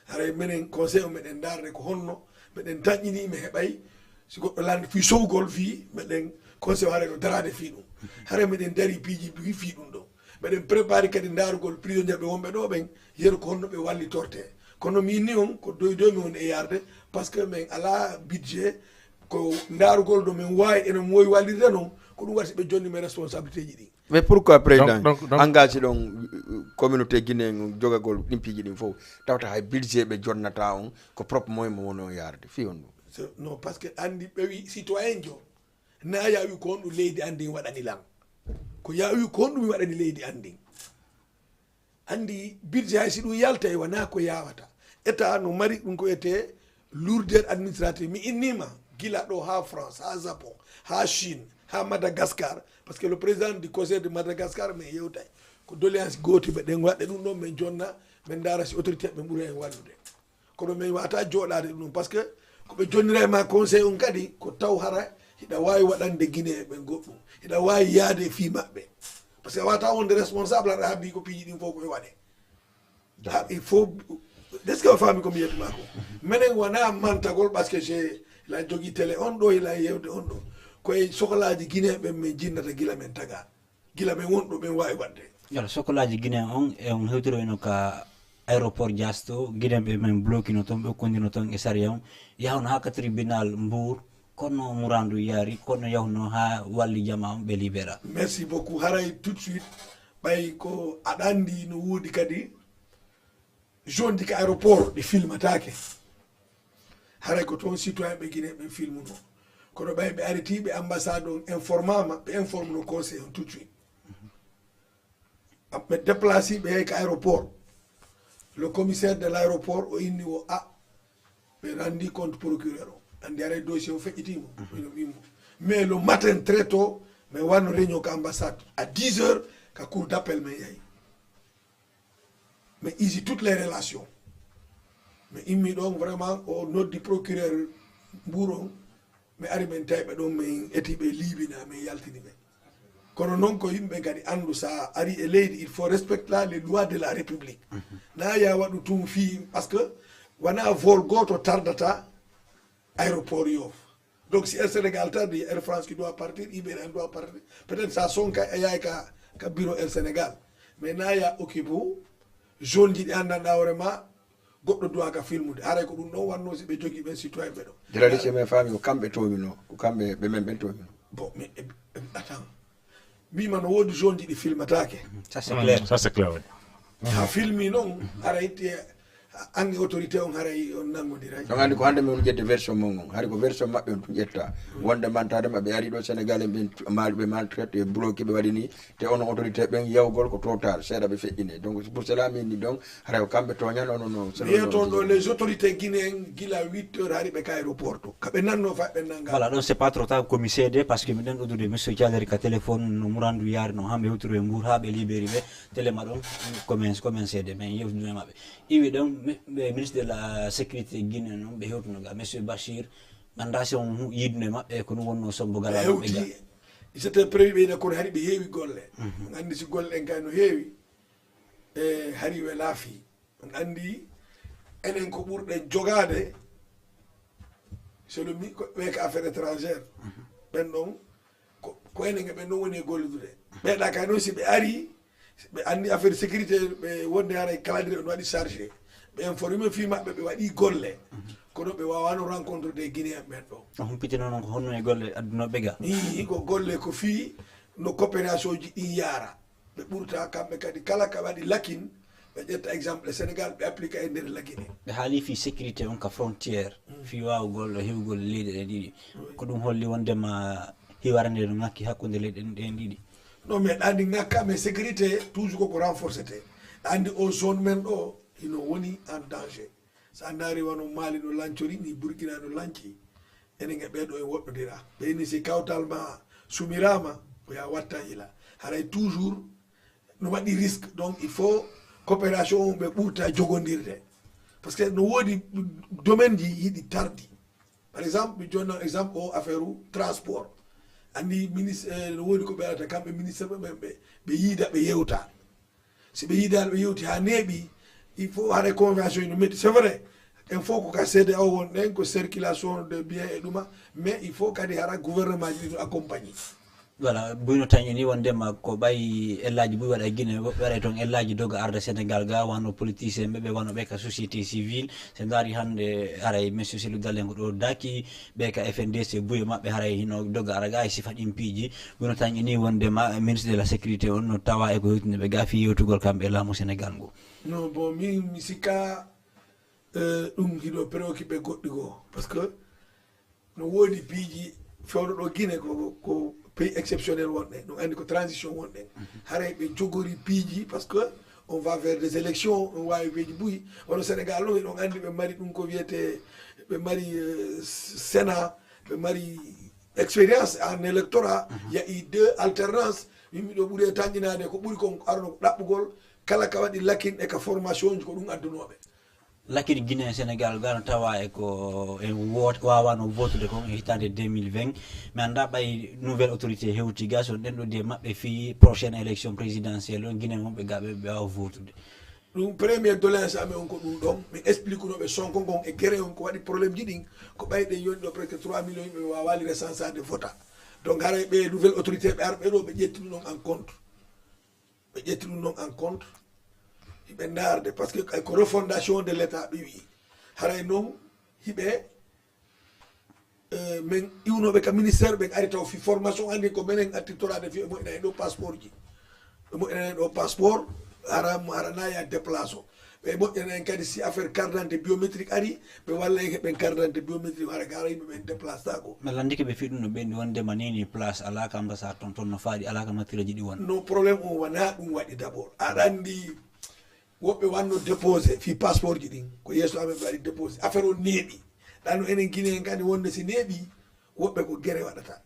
Haray menen conseil on meɗen ndaarde ko honno meɗen tanƴini, mi heɓay si goɗɗo lanndi fii sowgol fii meɗen conseil on, haray no daraade fii ɗum. Haray meɗen dari piiji buy fii ɗum ɗo. Meɗen préparé kadi ndaarugol prisonnier ɓe wonɓe ɗo ɓen, yeru ko honno ɓe wallitorte. Kono mi inni on ko doy doy mi on e yarde, parce que min alaa budget, ko ndaarugol ɗo min waawi, ene mooyi wallirde noon, ko ɗum waɗi si ɓe jonni men responsabilité ji ɗi. Mais pourquoi président Donc- donc- donc- engagé ɗon euh, communauté guinéen jogagol ɗin piiji ɗin fof, tawta hay budget ɓe jonnata on, ko propre moyen mo wono yarde fi on ɗum? C'est- non, parce que anndi ɓe wi citoyen jo, na ya wi ko honɗum leydi anndi waɗani lan, ko ya wi ko honɗum mi waɗani leydi anndi. Anndi budget hay si ɗum yaltay wona ko yawata. État no mari ɗum ko wiyetee lourdeur administrative. Mi innima gila ɗo ha France, ha Japon, ha Chine, ha Madagascar, parce que le président du conseil de Madagascar min yewtay, ko doléance gooti ɓe ɗen waɗde ɗum ɗon, min jonna, min ndaara si autorité ɓe ɓuri en wallude. Kono min wata jooɗaade ɗum ɗon, parce que ko ɓe jonnira e ma conseil on kadi ko taw hara hiɗa waawi waɗande Guinée ɓen goɗɗum, hiɗa waawi yaade fii maɓɓe. Parce que a wata wonde responsable haɗa habbi ko piiji ɗin fof koye waɗe. Ha, il faut, est-ce que o faami ko mi yettu ma ko? Menen wona mantagol, parce que j'ai la jogii télé on ɗo, ila yewde on ɗo, koye sokolaaji Guinée ɓen min jinnata gila men taga, gila men won ɗo men waawi waɗde. Yala sokolaaji Guinée on, e on hewtiroyno ka aéroport Diass to, Guinée ɓe men bloquino toon, ɓe kondino toon e sariya on, yahno haa ka tribunal Mbour, kono murandu yaari, kono yahno haa walli jama on ɓe libéra. Merci beaucoup. Haray tout de suite, ɓay ko aɗa anndi no woodi kadi zone ji ka aéroport ɗi filmataake. Haray ko toon citoyen ɓe Guinée ɓen filmuno. Kono ɓay ɓe ariti ɓe ambassade on informama, ɓe informuno conseil on tout de suite. Ɓe déplacé ɓe yahi ka aéroport. Le commissaire de l'aéroport o inni o a, ɓe rendi compte procureur o. Anndi haray dossier o feƴƴitima. Ino ɓimmo. Mais le matin très tôt, mais wanno réunion ka ambassade. À dix heures, ka cour d'appel men yahi. Mais isi toutes les relations. Mais immi ɗon vraiment o noddi procureur Mbour on, mi ari men tawi ɓe ɗon, min eti ɓe liibina, min yaltini ɓe. Kono noon ko yimɓe kadi anndu, so a ari e leydi, il faut respecter les lois de la République. Na ya waɗu tun fii, parce que wona vol gooto tardata aéroport Yoff. Donc si Air Sénégal tardi, Air France qui doit partir, Iberia doit partir. Peut-être sa sonka a yahay ka, ka bureau Air Sénégal. Mais na ya occupe zone ji ɗi anndanɗa hoore ma, goɗɗo duwa ka filmude. Haray ko ɗum ɗon wanno si ɓe jogii ɓen citoyen ɓe ɗo. Jilali si men faami ko kamɓe tooñuno, ko kamɓe ɓe men ɓen tooñuno. Bon, mais eh, eh, attends. Mbima no woodi zone ji ɗi filmataake. Ça c'est clair. Ça c'est clair, oui. Ha filmi noon, haray te ange autorité on haray on nanngondiray. Donc anndi ko hannde min ƴetta version mon on. Hari ko version maɓɓe on tun ƴetta. Wonde mantade maɓɓe ari ɗo Sénégal en ɓen maali ɓe maltraité, bloqué ɓe waɗi ni. Te onon autorité ɓen yawgol ko trop tard, seeɗa ɓe feƴƴine. Donc c'est pour cela min ni donc haray ko kamɓe tooñan onon no. Wiya toon ɗo les autorités guinéen gila huit heures hari ɓe ka aéroport to. Ka ɓe nanno fa ɓe nanga. Voilà, donc c'est pas trop tard, komi seede parce que miɗen uddude monsieur Thiadéry ka téléphone no murandu yaari no ha ɓe hewtiro e Mbour ha ɓe libéri ɓe. Télé ma ɗon komin komin seede men yewtude e maɓɓe. Iwi ɗon mi- ɓe ministre de la sécurité Guinée noon ɓe hewtuno ga monsieur Bachir. Ganda si on hu- yidude maɓɓe ko ɗum wonno sombo gala maɓɓe ga. Hewti c'était prévu ɓeyda kono hari ɓe heewi golle. On anndi si golle ɗen kay no heewi. E hari we laafi. On anndi enen ko ɓurɗen jogaade c'est le mi ko ɓe ka affaire étrangère. Ɓen ɗon Ko enen e ɓen ɗon woni e gollude. Ɓeeɗa kay noon, si ɓe arii, ɓe anndi affaire sécurité, ɓe wonde haray calendrier no waɗi chargé. Ɓe informé fii maɓɓe, ɓe waɗii golle. Kono ɓe waawaano rencontré de Guinéen ɓen ɗo. O humpitino noon ko honno e golle addunooɓe ga? Ii, ko golle ko fii no coopération ji ɗin yaara. Ɓe ɓurta kamɓe kadi kala ka waɗi lakin, ɓe ƴetta exemple e Sénégal, ɓe applique e nder lakin he. Ɓe haali fii sécurité on ka frontière, fii waawugol e hiwgol leyɗe ɗen ɗiɗi. Ko ɗum holli wondema hiware nde no ŋakki hakkunde leyɗe ɗen ɗiɗi. Non, mais ɗa anndi ŋakka, mais sécurité toujours koko renforcete. Ɗa anndi o zone men ɗo hino woni en danger. So a ndaari wano Mali no lancori ni, Burkina no lanci, enen e ɓee ɗo en woɗɗodira. Ɓe ni si kawtal ma sumiraama, ko ya wattan ila. Haray toujours no waɗi risque. Donc il faut coopération on ɓe ɓurta jogondirde. Parce que no woodi domaine ji yiɗi tardi. Par exemple, mi jonna exemple o affaire u transport. Anndi ministre, eh, no woodi ko ɓe alata kamɓe ministre ɓe ɓen ɓe, ɓe yiida ɓe yewta. Si ɓe yiidaali ɓe yewti haa neeɓi, il faut haɗa convention no metti. C'est vrai, en fof ko ka C D A O wonɗen, ko circulation de biens e ɗuma, mais il faut kadi haɗa gouvernement ji ɗi no accompagner. Voilà, Buy no tañi ni wondema ko ɓay ellaaji buy waɗa e Guinée, woɓɓe waɗa toon ellaaji doga arda Sénégal ga, wano politicien ɓe, ɓe wano ɓe ka société civile. So ndaari hannde haray monsieur Cellou Dalein ko ɗo daaki, ɓe ka F N D C buy e maɓɓe haray hino doga ara ga e sifa ɗin piiji. Buy no tañi ni wondema ministre de la sécurité on no tawa e ko hewtinde ɓe ga fii yewtugol kamɓe e laamu Sénégal ngu. Non, bon, min mi sikka, eh, ɗum hiɗo préoccupé goɗɗi goo. Parce que no woodi piiji fewndo ɗo Guinée ko, ko pays exceptionnel wonɗen, ɗum anndi ko transition wonɗen. Haray ɓe jogori piiji parce que on va vers des élections, on waawi piiji buy. Wano Sénégal ɗum, eɗon anndi ɓe mari ɗum ko wiyete, ɓe mari, eh, Sénat, ɓe mari expérience en électorat, il y a eu deux alternances. Min miɗo ɓuri e tanƴinaade ko ɓuri kon arno ko ɗaɓɓugol kala ka waɗi lakin e ka formation ji ko ɗum addunooɓe. Lakin Guinée Sénégal ga no tawa e ko en wot-, waawano votude kon e hitaande deux mille vingt. Mi annda ɓay nouvelle autorité hewti ga, so ɗen ɗo de maɓɓe fii prochaine élection présidentielle on, Guinée wonɓe ga ɓe, ɓe waawa votude. Ɗum premier doléance amen on ko ɗum ɗon. Min explique no ɓe Sonko ngon e Guéré on ko waɗi problème ji ɗin. Ko ɓay ɗen yoni ɗo presque trois millions yimɓe ɓe waawaali recensade vota. Donc haray ɓe nouvelle autorité ɓe arɓe ɗo ɓe ƴetti ɗum ɗon en compte. Ɓe ƴetti ɗum ɗon en compte. Hiɓe ndaarde, parce que ay ko refondation de l'État ɓe wi'i. Haray non hiɓe, eh, men iwnooɓe ka ministère ɓen ari taw fi formation anndi ko menen attirtoraade fi e moƴƴina en ɗo passeport ji. Ɓe moƴƴina en ɗo passeport, hara, hara na ya déplace o. Ɓe moƴƴina en kadi si affaire carte d'identité biométrique ari, ɓe walla en heɓen carte d'identité biométrique hara gara yimɓe ɓen déplace ta ko. Mi lanndike ɓe fii ɗum no ɓeyndi wondema ni ni place alaa ka ambassade ton, ton no faaɗi alaa ka mattireeji ɗi won. No problème o wona ɗum waɗi d'abord. Aɗa anndi woɓɓe wanno déposé fii passeport ji ɗin. Ko yeeso amen ɓe waɗi déposé. Affaire o neeɓi. Ɗa no enen Guinée en kadi wonde si neeɓi, woɓɓe ko gere waɗata.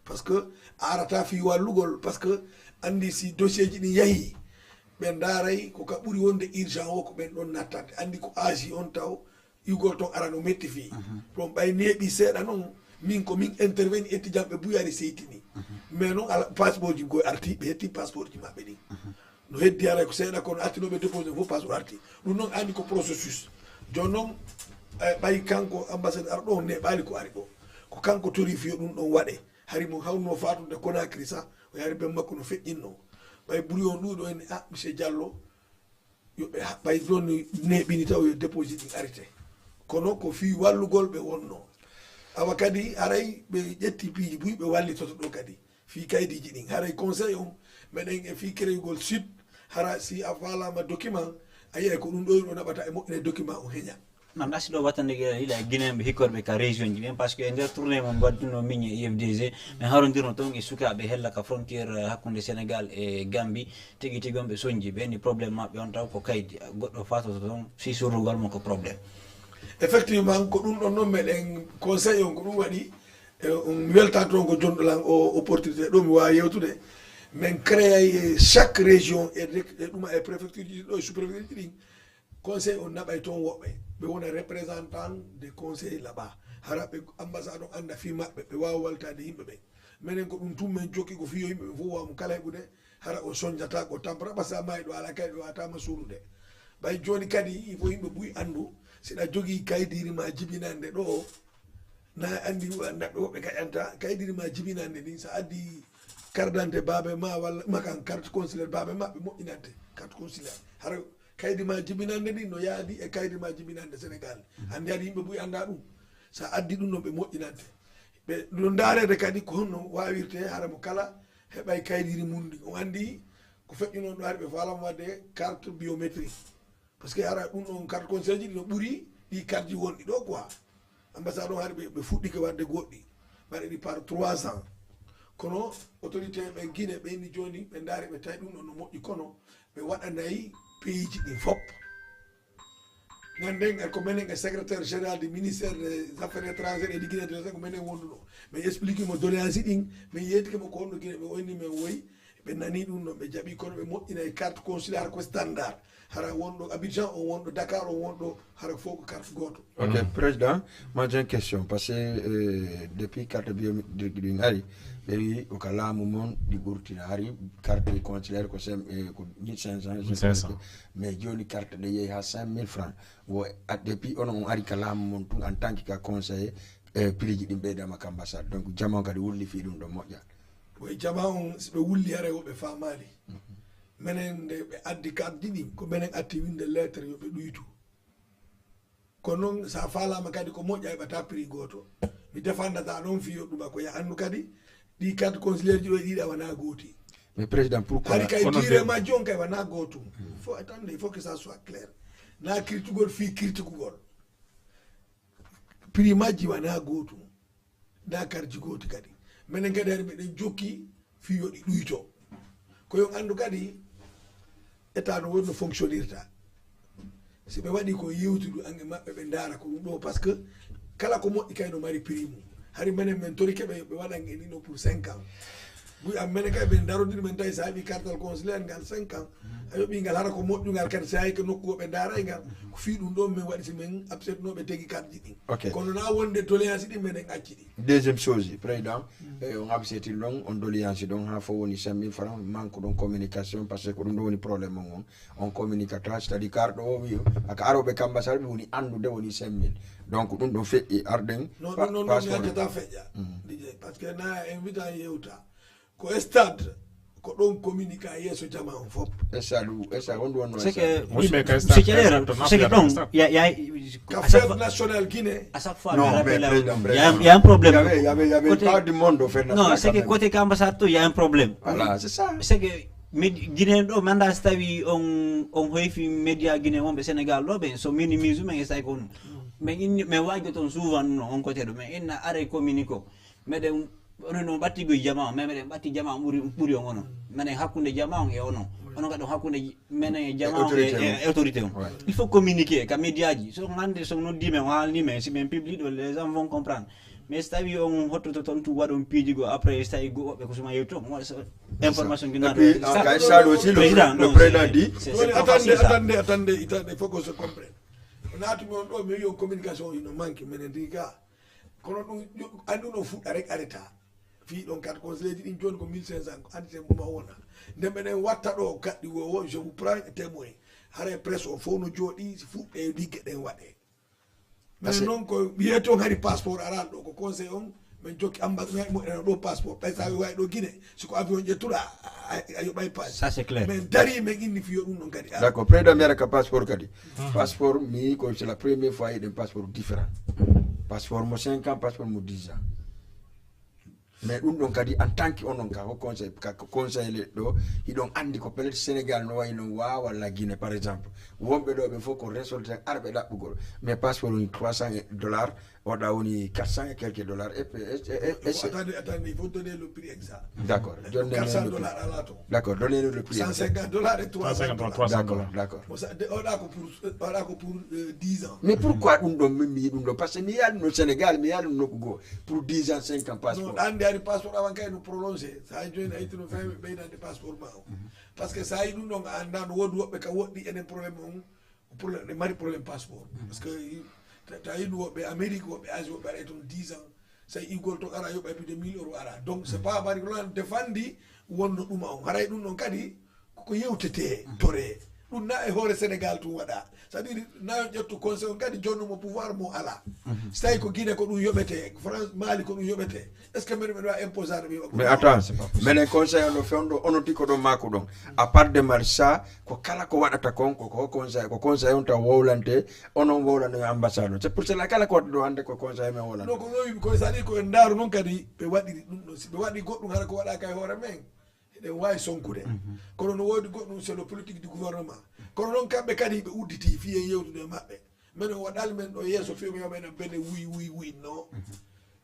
Parce que a arata fii wallugol, parce que anndi si dossier ji ɗin yahi, ɓe ndaaray ko ka ɓuri wonde urgent o ko ɓen ɗon nattande. Anndi ko Asie on taw, iwgol ton ara no metti fii. Bon, ɓay neeɓi seeɗa non, min ko min interveni, ƴetti jamɓe buy ari seytini. Mais non, ala, passeport ji goy arti, ɓe hetti passeport ji maɓɓe ɗin. No heddi haray ko seeɗa kono artinooɓe déposé fof passeport arti. Ɗum noon anndi ko processus. Jooni noon, eh, ɓay kanko ambassadeur arɗo on neeɓaali ko ari ɗo. Ko kanko tori fii yo ɗum ɗon waɗe. Hari mo hawno fatude Conakry sah, o yaari ben makko no feƴƴinno. Ɓay buri on ɗuuɗo en, ah, monsieur Diallo, yo ɓe ha-, ɓay ɗon neeɓini taw yo déposé ɗin arrêté. Kono ko fii wallugol ɓe wonno. Awa kadi haray ɓe ƴetti piiji buy ɓe wallitoto ɗo kadi. Fii kaydiiji ɗin. Haray conseil on, meɗen e fii créeugol site, hara si a faalaama document, a yi'ay ko ɗum ɗo yimɓe naɓata e moƴƴina document on heña. Nam ɗa si ɗo wattande gila Guinéen ɓe hikkorɓe ka région ji ɓen, parce que e nder tournée mo mbaɗduno min e U F D G, min harondirno toon e sukaaɓe hella ka frontière, eh, hakkunde Sénégal e Gambie, tigi tigi on ɓe sonji ɓe ni problème maɓɓe on taw ko kaydi, goɗɗo fatoto toon, si surrugol mo ko problème. Effectivement, ko ɗum ɗon noon meɗen conseil on ko ɗum waɗi, eh, mi weltaani toon ko jonɗo lan o opportunité ɗo mi waawi yewtude. Min créay chaque région e rec-, e ɗuma e préfecture ji ɗo e sous-préfecture ji ɗin. Conseil on naɓay toon woɓɓe. Ɓe wona représentant de conseil là-bas. Hara ɓe ambassade on annda fii maɓɓe, ɓe waawa waltaade yimɓe ɓen. Menen ko ɗum tun men jokki ko fii yo yimɓe ɓen fof waamu kala heɓude. Hara o sonjata ko tampata, parce que a maayi ɗo ala kayɗe wataama suuɗude. Ɓay jooni kadi, il faut yimɓe buy anndu, si ɗa jogii kaydiiri ma jibinande ɗo, Na anndi, neɗɗo woɓɓe gaƴanta kaydi ma jibinande ndin, so addi carte d'identité baabe ma walla makan carte consulaire baabe ma, ɓe moƴƴinante carte consulaire. Hara kaydi ma jibinande ndin no yaadi e kaydi ma jibinande Sénégal. Anndi hari yimɓe buy annda ɗum. So addi ɗum noon, ɓe moƴƴinante. Ɓe no ndaarede kadi ko honno waawirte hara mo kala heɓay kaydiri mum ndi. On anndi ko feƴƴunoon ɗo hari ɓe faalama waɗde carte biométrique. Parce que hara ɗum ɗon carte conseil ji ɗi no ɓuri ɗi carte ji wonɗi ɗo quoi. Ambassade on hari ɓe, ɓe fuɗɗike waɗde goɗɗi. Mbaɗe ɗi par trois ans. Kono autorité ɓe Guinée ɓe ni jooni ɓe ndaari ɓe tawi ɗum ɗon no moƴƴi kono ɓe waɗanayi pays ji ɗin fof. Ganden ko menen e secrétaire général du ministère des affaires étrangères et du Guinée de ko menen wonduno. Mais expliquer mo doléance ɗin, mais yettike mo ko honno Guinée ɓe onni men woyi. Ɓe nani ɗum ɗon, ɓe jaɓi, kono ɓe moƴƴina e carte consulaire ko standard. Hara wonɗo Abidjan, on wonɗo Dakar, on wonɗo hara fof ko carte gooto. Ok, président, moi j'ai une question. Parce que euh, depuis carte biométrique ɗin hari, ɓe wi ko ka laamu mon ɗi ɓurtina. Hari carte consulaire ko sem- eh, ko mille cinq cents. Mille cinq cents. Mais joni carte ɗe yehi ha cinq mille francs. Wo a- depuis on on ari ka laamu mon tun en tant que ka conseiller, eh, prix ji ɗin ɓeydama ka ambassade. Donc jama on kadi wulli fi ɗum ɗo moƴƴa. Way jama on si ɓe wulli hara woɓɓe faamaali. Menen nde ɓe addi carte ji ɗin ko menen atti winde lettre yo ɓe ɗuytu. Kono noon so a faalaama kadi ko moƴƴa heɓata prix gooto. Mi defandata noon fii yoɗɗuma ko ya anndu kadi ɗi carte consulaire ji ɗo e ɗiɗi a wonaa gooti. Mais président, pourquoi hari kay durée majji on kay wonaa gootum. Il faut attendre, il faut que ça soit clair. Na kirtugol fii kirtugol. Prix majji wonaa gootum. Na carte ji gooti kadi. Menen kadi hari meɗen jokki fii yo ɗi ɗuyto. Ko yo on anndu kadi état no woni no fonctionnirta. Si ɓe waɗi ko yewtudu ange maɓɓe ɓe ndaara ko ɗum ɗo, parce que kala ko moƴƴi kay no mari prix mum. Hari menen men torike ɓe ɓe waɗan e nino pour cinq ans. Buy am menen kay ɓe ndarodiri men tawi sa heɓi cartal consulaire ngal cinq ans. A yoɓi ngal hara ko moƴƴungal kadi sa yehi ko nokku o ɓe ndaaray ngal. Ko fii ɗum ɗo men waɗi si men absetnooɓe tegi carte ji ɗin. Ok. Kono na wonde doléance ɗin menen acci ɗi. Deuxième chose, président, eh, on absenti ɗon on doléance ɗon ha fof woni cinq mille francs, manque ɗon communication, parce que ko ɗum ɗo woni problème on. On communicata, c'est-à-dire karɗo o wi aka aroɓe kamba sal ɓe woni anndude woni cinq mille. Donc ɗum ɗo feƴƴi arɗen. Non, ɗum ɗon mi accata feƴƴa. Parce que na invita yewta ko stade ko ɗon communique yeeso jama on fof. Stade stade on ɗum wonno c'est que monsieur Calera, c'est que donc il y a, il y a ka fête nationale Guinée. À chaque fois non mais il y a un problème. Il y avait, il y avait pas du monde au fait. Non, c'est que côté ambassade il y a un problème. Voilà, c'est ça. C'est que Guinée ɗo manda so tawi on on hoyfi média Guinée wonɓe Sénégal ɗo ɓen so minimise men e say ko ɗum. Mais inni mais wajo toon souvent no on côté ɗo mais inna are communique o meɗen onon no ɓatti goy jama on mais meɗen ɓatti jama on ɓuri ɓuri on onon. Menen hakkunde jama on e onon onon kadi on hakkunde menen e jama on e autorité on. Il faut communiquer ka média ji so hande so noddi men o haalni men si men publie ɗo les gens vont comprendre. Mais so tawi on hottoto toon tu waɗon piiji goo après so tawi woɓɓe ko suma yewti toon waɗa information ginaɗo kay stade aussi le président dit. Attendez, attendez, attendez, attendez, il faut qu'on se comprenne. Naatumi on ɗo mi wi on communication ino manque menen ndi ga. Kono ɗum anndi no fuɗɗa rek arrêta. Fii ɗon carte conseil ji ɗin jooni ko mille cinq cents ko anndi te mbuma wona. Nde menen watta ɗo kaɗɗi wo wo je vous prends témoin. Hare presse o fof no jooɗi fuɗɗe ligge ɗen waɗe. Minen noon ko wiyee toon hari passeport araani ɗo ko conseil on min jokki ambassade mo ena ɗo passeport ɓay sa wawi ɗo Guinée siko avion ƴettuɗa a yoɓay passe. Ça c'est clair. Min dari min inni fiyo ɗum ɗon kadi. D'accord, président mbiyata ka passeport kadi. Passeport mi ko c'est la première fois yiɗen passeport différent. Passeport mo cinq ans, passeport mo dix ans. Mais ɗum ɗon kadi en tant que onon ka ko conseil ka ko conseil le ɗo hiɗon andi ko peut-être Sénégal no wayi non wa walla Guinée par exemple wonɓe ɗo ɓe fof ko ressortissant arɓe ɗaɓɓugol mais passeport woni trois cents dollars oɗa woni quatre cents et quelques dollars et attendez attendez il faut donner le prix exact. D'accord. Quatre cents dollars ala to. D'accord, donner le prix. Cent cinquante dollars et trois cents dollars. D'accord, d'accord. Oɗa ko pour oɗa ko pour dix ans. Mais pourquoi ɗum ɗon min mi yiɗum ɗo parce que mi yaali no Sénégal mi yaali no nokku goo. Pour dix ans cinq ans passeport. Ɗan nde ari passeport awan kay no prolongé sa jooni a ittino vingt ɓeydande passeport ma o. Parce que sa yi ɗum ɗon a annda no woodi woɓɓe ka woɗɗi enen problème on. Problème ɗe mari problème passeport parce que ta yi ɗum woɓɓe Amérique woɓɓe Asie woɓɓe aɗa toon dix ans. Sa igol toon ara yoɓa plus de mille euro ara donc c'est pas mari lan defandi. Wonno ɗuma on haray ɗum ɗon kadi koko yewtete tore. Ɗum na e hoore Sénégal tun waɗa. C'est-à-dire na ƴettu conseil on kadi jonno mo pouvoir mo ala. So tawi ko Guinée ko ɗum yoɓete, France, Mali ko ɗum yoɓete. Est-ce que mbeɗa mbeɗa wawi imposade mi waɗa? Mais attends, menen conseil on no fewndo onon ti ko ɗon maako ɗon. À part de marsa ko kala ko waɗata kon ko ko conseil ko conseil on taw wowlante onon wowlano ambassade on. C'est pour cela kala ko waɗata ɗo hande ko conseil men wowlante. Non, ko nowi ko sali ko en ndaaru noon kadi ɓe waɗiri ɗum ɗon. Si ɓe waɗi goɗɗum hara ko waɗaka e hoore men. Eɗen waawi sonkude. Kono no woodi goɗɗum c'est le politique du gouvernement. Kono noon kamɓe kadi ɓe udditi fii en yewtude e maɓɓe. Menen waɗali men ɗo yeeso fii ko yoɓe enen bene wuy wuy wuy no.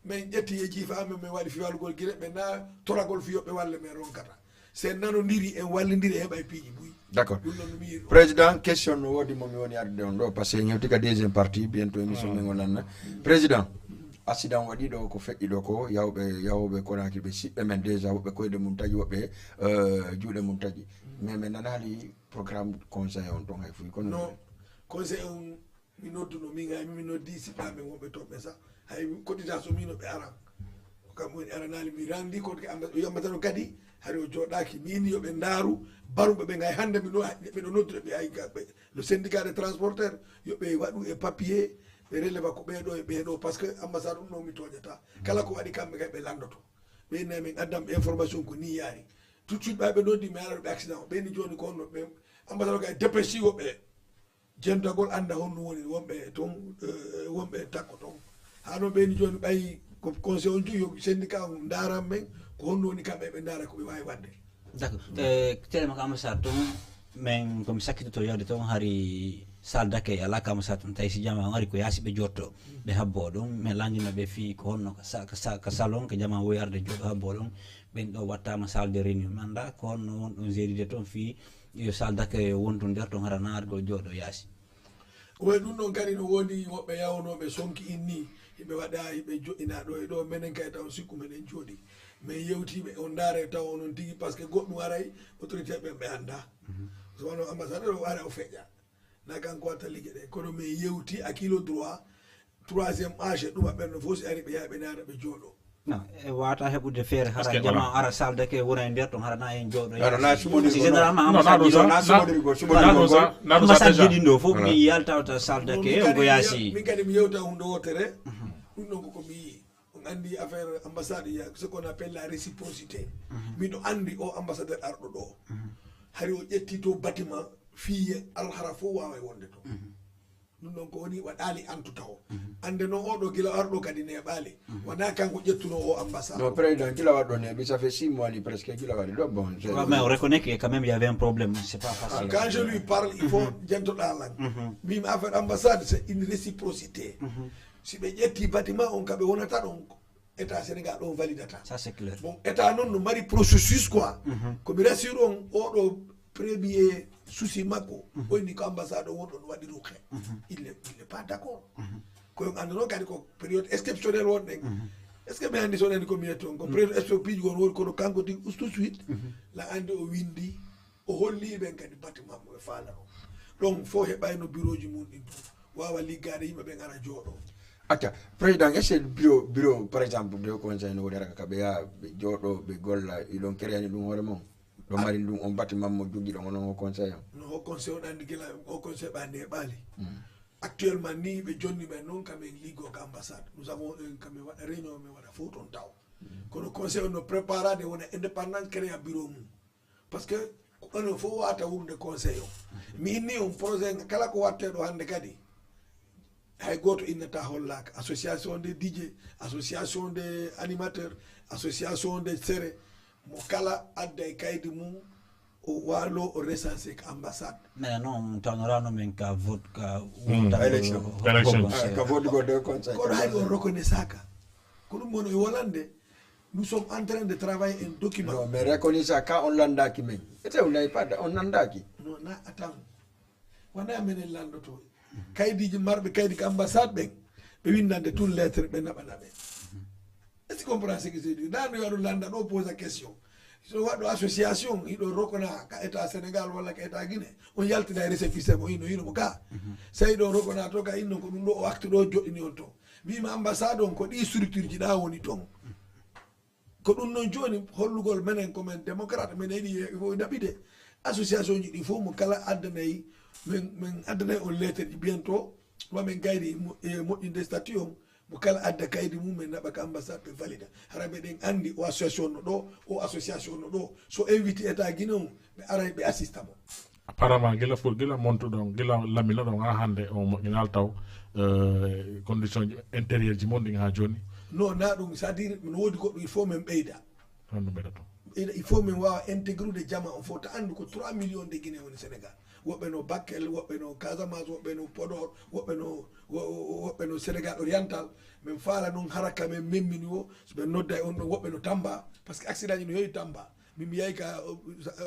Min ƴetti e jiifa amen min waɗi fii walugol gire ɓe na toragol fii yoɓe walle men ronkata. Si en nanondiri en wallindiri e heɓa e piiji buy. D'accord. Ɗum ɗon no mi yiri. Président, question no woodi mo mi woni arde on ɗo parce que en hewti ka deuxième partie bientôt émission men o nanna. Président, accident waɗi ɗo ko feƴƴi ɗo ko yawɓe yawɓe konaki ɓe siɓɓe men déjà woɓɓe koyɗe mum taƴi woɓɓe euh, juuɗe mum taƴi. Mais min nanaali programme conseil on ton hay fuy kono. Non, conseil on mi nodduno min hay mi noddi siɓɓaɓe wonɓe toon ɓe sa hay koɗita so mino ɓe aran. Ko kam woni aranaali mi randi ko ɓe ambata ɗon kadi hari o jooɗaki mi inni yoɓe ndaaru baruɓe ɓe ngay hande mi no ɓe no noddude ɓe ay ɓe le syndicat de transporteur yoɓe waɗu e papier ɓe releva ko ɓeɗo e ɓeɗo par ce que ambassade ɗum noon mi toñata kala ko waɗi kamɓe kay ɓe landoto ɓe inni min addam information ko ni yaari tout de suite ɓay ɓe noddi mi ara ɓe accident o ɓeni joni ko honno ɓe ambassade o kay dépêche o ɓe jentagol annda honno woni wonɓe toon wonɓe takko toon haa noon ɓeyni jooni ɓay ko conseil on jogi yoɓe syndicat on ndaaran men ko honno woni kamɓe ɓe ndaara ko ɓe waawi waɗde. D'accord. E tele makko ambassade toon min komi sakkitoto yawde toon hari salle d'accueil alaa ka ambassade toon tawi si jama on ari ko yaasi ɓe jotto ɓe habbo ɗum min landino ɓe fii ko honno ka salon ko jama wowi arde jooɗo habbo ɗum ɓen ɗo wattama salle de réunion mi annda ko honno won ɗon géride toon fii yo salle d'accueil wontu nder toon hara naatgol jooɗo yaasi. Way ɗum ɗon kadi no woodi woɓɓe yawnooɓe sonki inni hiɓe waɗa hiɓe joɗɗina ɗo e ɗo menen kay taw sikku meɗen jooɗi min yewtiɓe on ndaare taw onon tigi par ce que goɗɗum aray autorité ɓen ɓe annda so wano ambassadeur o ara o feƴƴa na kanko watta ligge ɗe kono min yewti akilo droit troisième âge e ɗuma ɓen no fof si ari ɓe yaha ɓe naata ɓe jooɗo. Non, e wata heɓude feere hara jama ara salde ke wona e nder ton hara na en jooɗo. Ara na sumodiri. Généralement ambassade ɗiɗo na sumodiri go sumodiri go. Ambassade ɗiɗo fof mi yaltawta salde ke o goyasi. Min kadi mi yewta hunde wotere. Ɗum ɗon koko mi yi. On andi affaire ambassade il y a ce qu'on appelle la réciprocité. Miɗo andi o ambassadeur arɗo ɗo. Hari o ƴetti to bâtiment fii alhara fof wawa wonde to. Ɗum ɗon ko woni waɗaali antu tawo annde noon oɗo gila arɗo kadi neeɓaali wona kanko ƴettuno o ambassade. Non président gila waɗɗo neeɓi ça fait six mois ni presque gila waɗi ɗo bon. Mais on reconnaît que quand même il y avait un problème c'est pas facile. Quand je lui parle il faut jantoɗa lan mbimi affaire ambassade c'est une réciprocité. Si ɓe ƴetti bâtiment on kaɓe wonata ɗon état sénégal ɗon validata. Ça c'est clair. Bon état noon no mari processus quoi. Komi rassure on oɗo premier souci makko oyni ko ambassade o wonɗo no waɗi ruqe il n'est pas d'accord. Koyon anndano kadi ko période exceptionnel wonɗen. Est ce que mi anndi so nani ko mi yetto on ko période exceptionnel piiji won woni kono kanko tigi tout suite la anndi o winndi o holli ɓen kadi bâtiment mo e faalano. Ɗon fof heɓayno bureau ji mum ɗin tun wawa liggade yimɓe ɓen ara jooɗo. Acca président est ce que bureau bureau par exemple de conseil no woni raka kaɓe yaha ɓe jooɗo ɓe golla iɗon créani ɗum hoore mon. Ɗo mari ɗum on bâtiment mo jogiɗo onon o conseil on. No o conseil on andi gila o conseil ɓa neɓali. Actuellement ni ɓe jonni men noon kamin liggo ka ambassade nous avons un kamin waɗa réunion min waɗa fof toon taw kono conseil on no préparade wona indépendant créa bureau mum. Par ce que ko onon fof wata wuurde conseil o. Mi inni on projet kala ko watteɗo hannde kadi hay gooto innata hollaaka association de dj, association de animateur, association de sere, mo kala adda e kaydi mum o walo o recensé ko ambassade. Minen noon tawnorano min ka vote ka élection ka vote gode conseil kono hay on reconnaissaka. Ko ɗum woni e wolande. Nous sommes en train de travailler un document. Non, mais reconnaissance ka on landaki men. Ete on n'avez pas on nandaki. Non, na attends. Wana menen landoto. Kaydiji marɓe kaydi ko ambassade ɓen ɓe windande tun lettre ɓe naɓana ɓe. Est ce que comprend ce que je dis? Nanu yaɗu landa ɗo posa question. So waɗɗo association hiɗo rokona ka état sénégal walla ka état guinée on yaltina e récépissé mo ino ino mo ka. Sa hiɗo rokona to ka innon ko ɗum ɗo o acte ɗo joɗɗini on to. Mbima ambassade on ko ɗi structure ji ɗa woni toon. Ko ɗum noon jooni hollugol menen ko men démocrate men eɗi fof naɓide. Association ji ɗi fof, mo kala addanay, min min addanay on lettre ji bientôt, mamin gayri e moƴƴinde statut on. Mo kala adda kaydi mum, min naɓa ka ambassade, ɓe valida. Hara meɗen anndi o association no ɗo, o association no ɗo. So invité état Guinée on, ɓe aray ɓe assista mo. Apparemment gila fur gila montuɗon gila laminoɗon ha hannde o moƴƴinal taw, condition ji intérieur ji mon ɗin ha joni? Non, na ɗum, c'est à dire no woodi goɗɗum il faut min ɓeyda. Honno ɓeydata? Il faut min waawa intégrude jama on fof, ta anndu ko trois millions de Guinée woni Sénégal. Woɓɓe no Bakel, woɓɓe no Casamance, woɓɓe no Podor, woɓɓe no woɓɓe no Sénégal oriental. Min faala noon hara ka min memmini o, so ɓe nodda e on ɗon, woɓɓe no Tamba, parce que accident ji no heewi Tamba. Min mi yahi ka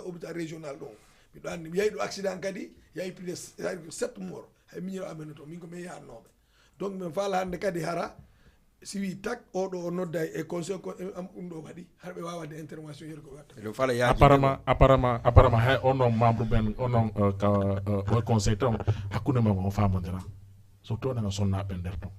hôpital régional ɗon, miɗo anndi mi yahi ɗo accident kadi, yahi plus de sept morts. Hay miñiro amen to min ko min yahatnooɓe. Donc min faala hannde kadi hara si wi tak oɗo o nodda e conseil ko am ɗum ɗo waɗi har ɓe wawa de intervention yer ko watta. Ɗum fala yaaji. Apparemment apparemment apparemment hay onon membre ɓen onon ka o conseil ton hakkunde mon on famodira, surtout onon sonnaɓe nder ton.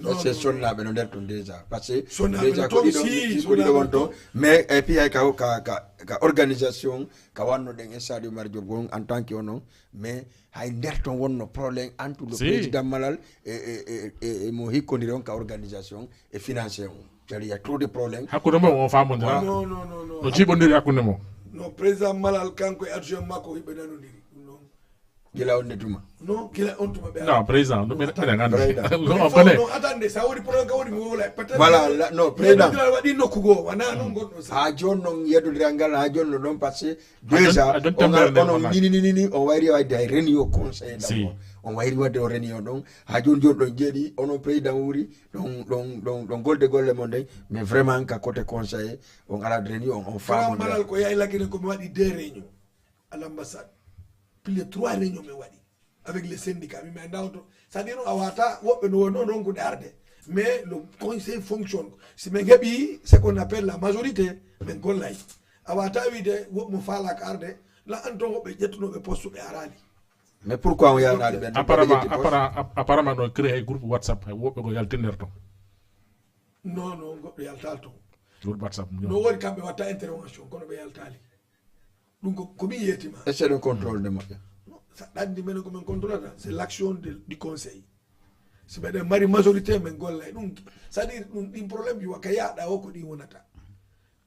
Parce que sonnaɓe no nder ton déjà, parce que déjà ko ɗiɗo won ton, mais et puis hay ka ka ka organisation ka wannoɗen e Sadio Mar Diop gon en tant que onon, mais hay nder ton wonno problème entre le président Malal e e e mo hikkodiri on ka organisation e financier on. C'est-à-dire il y a trop de problèmes. Hakkunde mon on famodira. Non non non non. No jiɓodiri hakkunde mon. Non, président Malal kanko e adjoint makko hiɓe nanodiri ɗum noon. Gila on ne tuma. Non, gila on tuma ɓe. Non, président, no ɓe ɓe ngandi. Président. Non, on connaît. Non, attendez, ça woni problème ka woni mo wala peut-être. Voilà, non, président. Waɗi nokku go wana non goɗɗo sa. Ha jon non yedodiral ngal ha jon no ɗon parce que déjà on nini nini on wayri wadde ay réunion conseil d'abord. On wayri wadde o réunion ɗon ha jon jon ɗon jeeɗi onon président wuri ɗon ɗon ɗon ɗon golde golle mon ɗen, mais vraiment ka côté conseil on ala réunion on faamo. Malal ko yayi lagine ko mi waɗi deux réunion à l'ambassade, plus de trois réunion mi waɗi avec les syndicats, mi mi annda on to, c'est-à-dire a wata woɓɓe no wonno non ko arde, mais le conseil fonctionne. Si min heɓi ce qu'on appelle la majorité, min gollay. A wata wiide woɓɓe mo faalaka arde la an ton woɓɓe ƴettunoɓe poste ɓe arali. Mais pourquoi on yawnali ɓen? Apparemment apparemment ɗo créé groupe WhatsApp hay woɓɓe ko yaltinir ton. Non non goɗɗo yaltal ton. Groupe WhatsApp no woni kamɓe watta intervention kono ɓe yaltali. Ɗum ko ko min yeetima. Est-ce que ɗum contrôle nde moƴƴa? Saɗa anndi minen ko min contrôlata c'est l'action de du conseil. Si meɗen mari majorité min golla e ɗum, c'est-à-dire ɗum ɗin problème ji waka yaaɗa o ko ɗin wonata.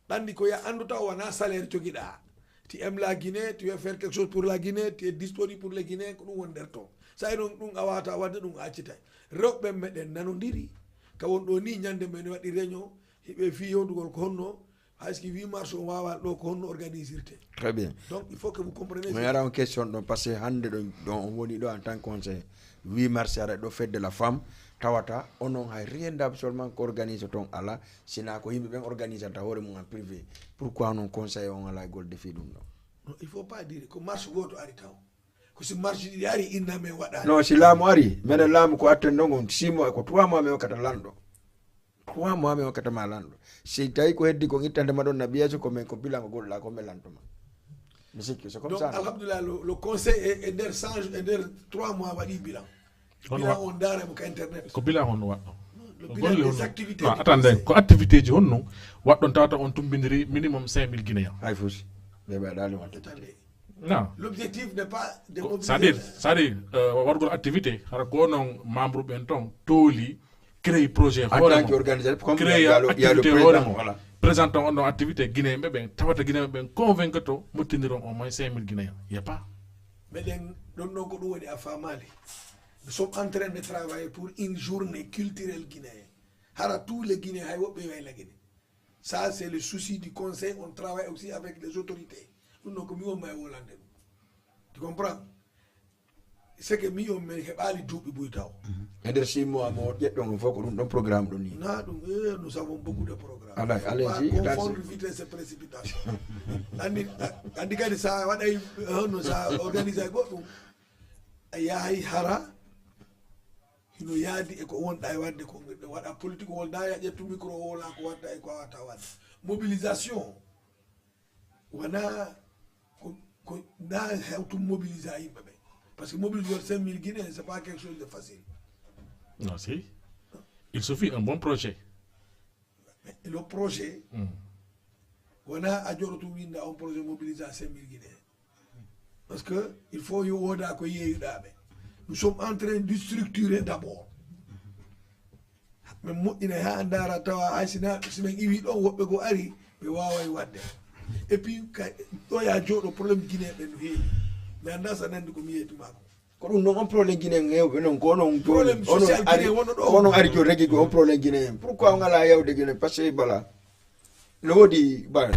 Ɗanndi ko ya anndu taw wona salaire jogiɗa. Tu aimes la Guinée, tu veux faire quelque chose pour la Guinée, tu es disponible pour la Guinée, ko ɗum woni nder ton. Sa e noon ɗum a wata wadde ɗum a accitay. Rewɓe meɗen nanodiri ka won ɗo ni ñande men waɗi réunion hiɓe fi yewtugol ko honno. Hayski huit mars on wawa ɗo ko honno organisirte. Très bien. Donc il faut que vous comprenez. Mi ara on question ɗon parce que hannde ɗon ɗon on woni ɗo en tant que conseil. Huit mars ara ɗo fête de la femme tawata onon hay rien d'absolument ko organise ton ala sina ko yimɓe ɓen organisanta hoore mum en privé. Pourquoi non conseil on ala e golde fi ɗum ɗon? Non, il faut pas dire ko marche goto ari taw. Ko si marche ɗiɗi ari inna men waɗa. Non, si laamu ari menen laamu ko atten ɗon on six mois ko trois mois mi hokkata lanɗo. Trois mois mi hokkata ma lanɗo. Si tawi ko heddi kon ittande ma ɗon na ɓiyeeso ko men ko bilan ko goɗɗoɗa ko men lantoma. Mi sikki c'est comme Donc ça. Alhamdulillah le, le conseil e e nder change e nder trois mois waɗi bilan. Bilan on ndaare mo ka internet. Ko bilan honno waɗɗo? Le bilan des activités. Attendez, ko activité ji honno waɗɗon tawata on tumbindiri minimum cinq mille guinéen? Hay fusi. Ɓe ɓe ɗali on. Attendez. Non. L'objectif n'est pas de mobiliser. C'est-à-dire, c'est-à-dire euh, wargol activité hara ko non membre ɓen ton tooli créé projet en tant qu'organisateur comme créé il y a le- il y a le activité président hoore mo voilà. Présentant on ɗon activité guinéen ɓe ɓen tawata guinéen ɓen convaincu to mottindiron au moins cinq mille guinéen y a pas. Meɗen ɗon ɗon ko ɗum woni a famali. Nous sommes en train de travailler pour une journée culturelle guinéenne. Hara tous les Guinéens hay woɓɓe way lagine. Ça c'est le souci du conseil, on travaille aussi avec les autorités. Ɗum ɗon ko mi wonma e wolande ɗum. Tu comprends? C'est que mi on min heɓali duuɓi buy taw. E nder six mois mo ƴeɗɗon on fof ko ɗum ɗon programme ɗo ni. Na ɗum eh, nous avons beaucoup de programmes. Allez, allez-y, Confondre vitesse et précipitation. Andi andi kadi sa waɗay honno sa organise ay goɗɗum a yahay hara hino yaadi e ko wonɗa e wadde ko waɗa politique wol da ya ƴettu micro o wola ko watta e ko wata wadde. Mobilisation wona ko ko da hewtum mobilisa yimɓe ɓe. Parce que mobilisation cinq mille guinéen c'est pas quelque chose de facile. Non si. Il suffit un bon projet. Mais le projet wona a joɗoto winda on projet mobilisa cinq mille guinéen. Parce que il faut yo wooda ko yeeyuɗaa ɓe. Nous sommes en train de structurer d'abord. Min moƴƴinay haa ndaara tawa hay sina si min iwi ɗon woɓɓe goo ari ɓe waaway waɗde. Et puis kay ɗo ya jooɗo problème Guinée ɓe no heewi. Mi anndaa sa nanndi ko mi yeeytuma ko. Ko ɗum noon on problème Guinée hewɓe noon ko onon Problème onon social ari Guinée wonno ɗo. Ko onon ari jooni regi ko on problème Guinée en pourquoi on alaa yewde Guinée parce que bala no woodi ba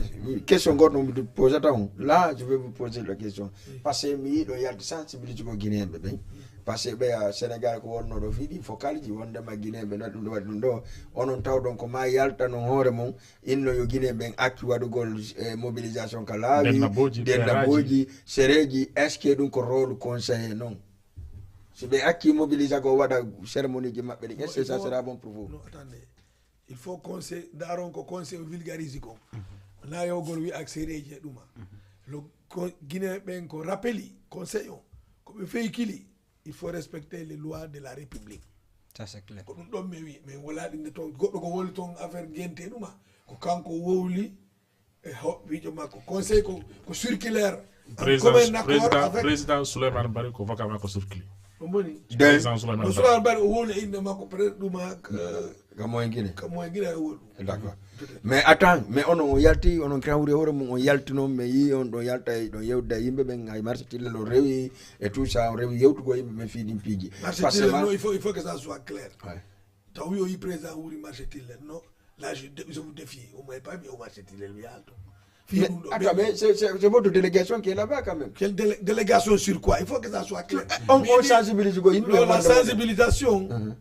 question goɗɗo mi posata on là je vais vous poser la question parce que mi yiɗo yalde sensibilité ko Guinéen ɓe ɓen parce que ɓeya Sénégal ko wonno ɗo fii ɗi focal ji wondema Guinéen ɓe waɗi ɗum ɗo waɗi ɗum ɗo onon tawɗon ko ma yaltanon hoore mon inno yo Guinéen ɓen accu waɗugol eh, mobilisation ka laawi Dennabooji, dennabooji sereeji est ce que ɗum ko rôle conseiller noon si ɓe acci mobilisation ko waɗa cérémonie ji maɓɓe ɗi est ce que ça sera bon pour vous Non, attendez. Il faut conseil, daron ko conseil o vulgarise kon. Na yewgol wi ak sereeji e ɗuma. Le con- Guinée ɓen ko rappeli conseil on. Ko ɓe feykili, il faut respecter les lois de la République. Ça, c'est clair. Ko ɗum ɗon mi wi, min wala ɗinde toon goɗɗo ko woni toon affaire gente e ɗuma. Ko kanko wowli e ho- miijo makko. Conseil ko ko circulaire. En commun Président, accord président, avec président Souleymane Barry ko vocal makko circulaire. Ɗum woni. Président Souleymane No Barry. Souleymane Barry o wowli e innde makko peut-être ɗuma. Ka moyen Guinée. Ka moyen Guinée o wowli. D'accord. Mais attends, mais onon on yalti, onon kawri hoore mum on yalti noon, mais yi on ɗon yalta e ɗon yewda e yimɓe ɓen hay marché tillel on rewi e tout ça on rewi yewtugol yimɓe ɓen fii ɗin piiji. Marché Parce que Tillel, ma- non, il faut, il faut que ça soit clair. Ouais. Taw wi o yi président wuuri marché Tillel, non. Là, je, dé- je vous défie. Au moins, pas au marché Tillel, mi yalto. Fii Mais ɗum ɗo, attends, ɓe- mais c'est c'est- c'est votre délégation qui est là-bas quand même. Quelle délé- délégation sur quoi? Il faut que ça soit clair. On Mi- on mi- sensibilise ko yimɓe Non, la wonɓe- sensibilisation. Mhm.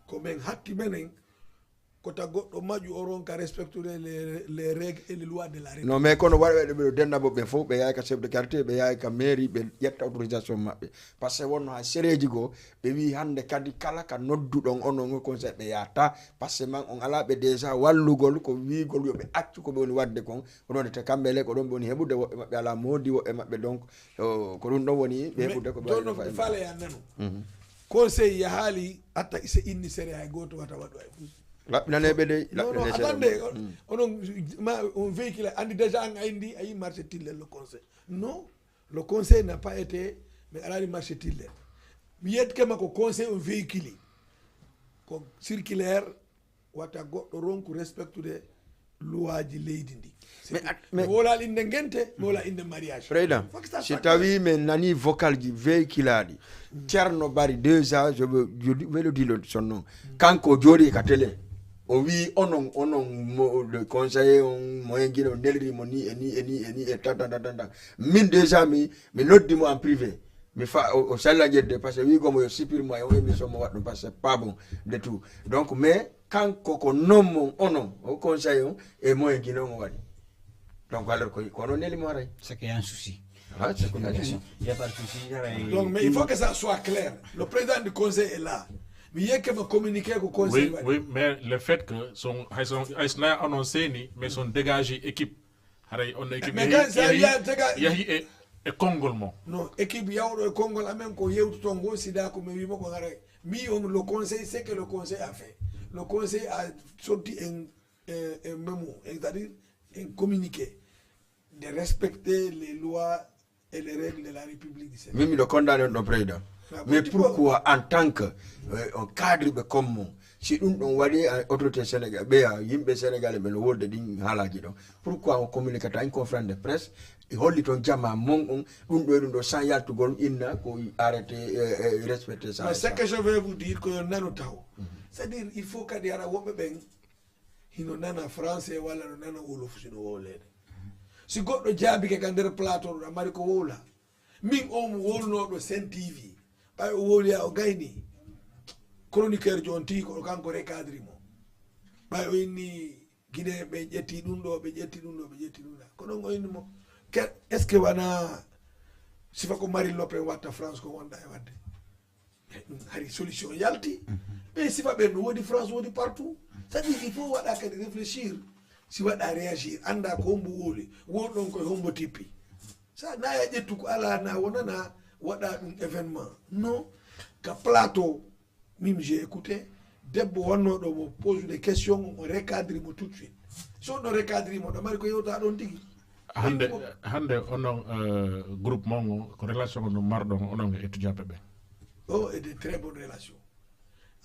Ko min hatti menen. Ko ta goɗɗo maƴu o ronka respectude les, les règles et les lois de la République. Non mais kono waɗa ɓe ɗo denna bo ɓe fof ɓe yahay ka chef de quartier ɓe yahay ka mairie ɓe ƴetta autorisation maɓɓe parce que wonno ha sereji goo ɓe wi hande kadi kala ka nodduɗon onon o conseil ɓe yahata parce que man on ala ɓe déjà wallugol ko wigol yo ɓe accu ko ɓe woni wadde kon onon te kamɓe le ko ɗon ɓe woni heɓude woɓɓe maɓɓe ala moodi woɓɓe maɓɓe donc euh, ko ɗum ɗon woni ɓe heɓude ko ɓe Ɗon waɗi ɗon fayda. Faale ya nanu. Conseil yahaali atta se inni sere hay gooto wata waɗu hay fus. Laɓɓinaneɓe de Non, non, laɓɓinane attendez. seeɗa. Mm. Onon ma on véhicule andi déjà an a indi a yi marché Tillel le conseil. Non, le conseil n'a pas été, mais alani marché Tillel. Mi yetke ma ko conseil on véhicule. Ko circulaire wata goɗɗo ronku respectude luwaaji leydi ndi. Mais at- Mi mais- wola inde ngente, mi wola inde mariage. Président, Faut que ça si soit tawi min nani vocal ji véhiculaɗi Thierno Bari déjà je veux je dis- welodilo son noon kanko o jooɗi ka télé o wi onon onon mo- le conseiller on moyen guine o nelri mo ni e ni e ni e ni e tan tan tan tan min déjà mi mi noddi mo en privé mi fa o o salla jedde parce que wi gomo yo supprimé o émission mo waɗɗum parce que c'est pas bon de tout donc mais kanko ko noon mon onon o conseiller on e moyen guine on o waɗi donc alors ko ko onon neli mo haray C'est qu'il y a un souci. Ah, c'est communication. Il n'y a pas de souci. Il y a- Donc, mais il faut que ça soit clair. Le président du conseil est là. Mais il y a que me communiquer au conseil. Oui, oui, mais le fait que son hay son hay sona annoncé ni mais son dégagé équipe haray on équipe Mais yahi- quand ça yahi- y a déga- yahi e e konngol mo Non, équipe yawɗo e konngol amen ko yewtuton ngo sida ko mi wima ko haray mi on le conseil c'est que le conseil a fait. Le conseil a sorti un, un, un mémo, c'est-à-dire un communiqué de respecter les lois et les règles de la République du Sénégal. Min miɗo condamné on ɗon président. Ah, Mais bon, pourquoi en tant que euh, on cadre ɓe comme mon si ɗum ɗon waɗi a autorité sénégal ɓeya yimɓe sénégalais ɓe no wolde ɗin haalaji ɗon pourquoi on communicata en conférence de presse e holli toon jama mon on ɗum ɗo e ɗum ɗo sans yaltugol inna ko arrêté euh, euh, respecté ça Mais et ce ça. Que je vais vous dire ko yo nanu taw. C'est-à-dire il faut kadi ara woɓɓe ɓen hino nana français walla no nana wolof sino wowlede. Si goɗɗo jaabike ka nder plateau ɗo mari ko wowla. Min o mo wowlnoɗo Sen T V ɓay o wowliya o gayni chroniqueur jon ti ko kanko recadri mo. Ɓay o inni guinéen ɓe ƴetti ɗum ɗo ɓe ƴetti ɗum ɗo ɓe ƴetti ɗum ɗa ko ɗon o inni mo. Ke- est ce que wana sifa ko mari lope watta france ko wonɗa e wadde? Hari solution yalti. Ɓe sifa ɓen no woodi france woodi partout. C'est à dire il faut waɗa kadi réfléchir si waɗa réagir annda ko hombo wowli won ɗon koye hombo tippi. Sa naya ƴettu ko ala na wonana waɗa ɗum événement non. Ka plateau min j'ai écouté debbo wannoɗo mo pose des questions on recadri mo tout de suite. So ɗo recadri mo ɗo mari ko yewta ɗon tigi. Hannde, hannde onon, euh, groupe mon o, ko relation no marɗon onon e étudiant ɓe ɓen? Oh, et de très bonnes relations.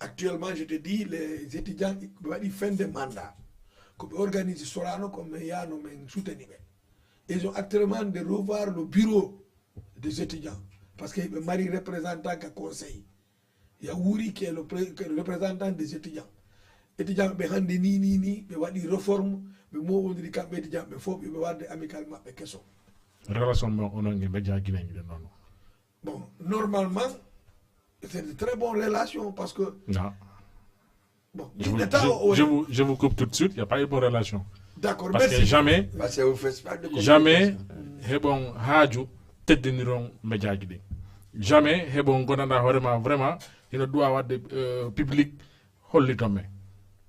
Actuellement, je te dis, les étudiants, ɓe waɗi fin de mandat. Ko ɓe organise Sorano, ko men yano men soutenir ɓe. Ils ont actuellement de revoir le bureau des étudiants. Parce que ɓe mari représentant ka conseil. Ya wuri que le, pré- que le représentant des étudiants. Étudiants ɓe hannde ni, ni, ni, ɓe waɗi réforme, ɓe mowodiri kamɓe étudiant ɓe fof, ɓe wadde amical maɓɓe keso. Relation mon onon e média guinéen ɗen noon? Bon, normalement, c'est de très bonnes relations parce que, Non. bon, Je vous, ɗin ɗaɗi taw o je, je vous, je vous coupe tout de suite, il n'y a pas eu bonne relation. D'accord, Parce que merci. Jamais, Parce que vous faites pas de jamais, communication. Heɓon haaju teddiniron médiaji ɗin. Jamais heɓon gonanɗa hoore ma vraiment hino duwa wadde, euh, public holliton men.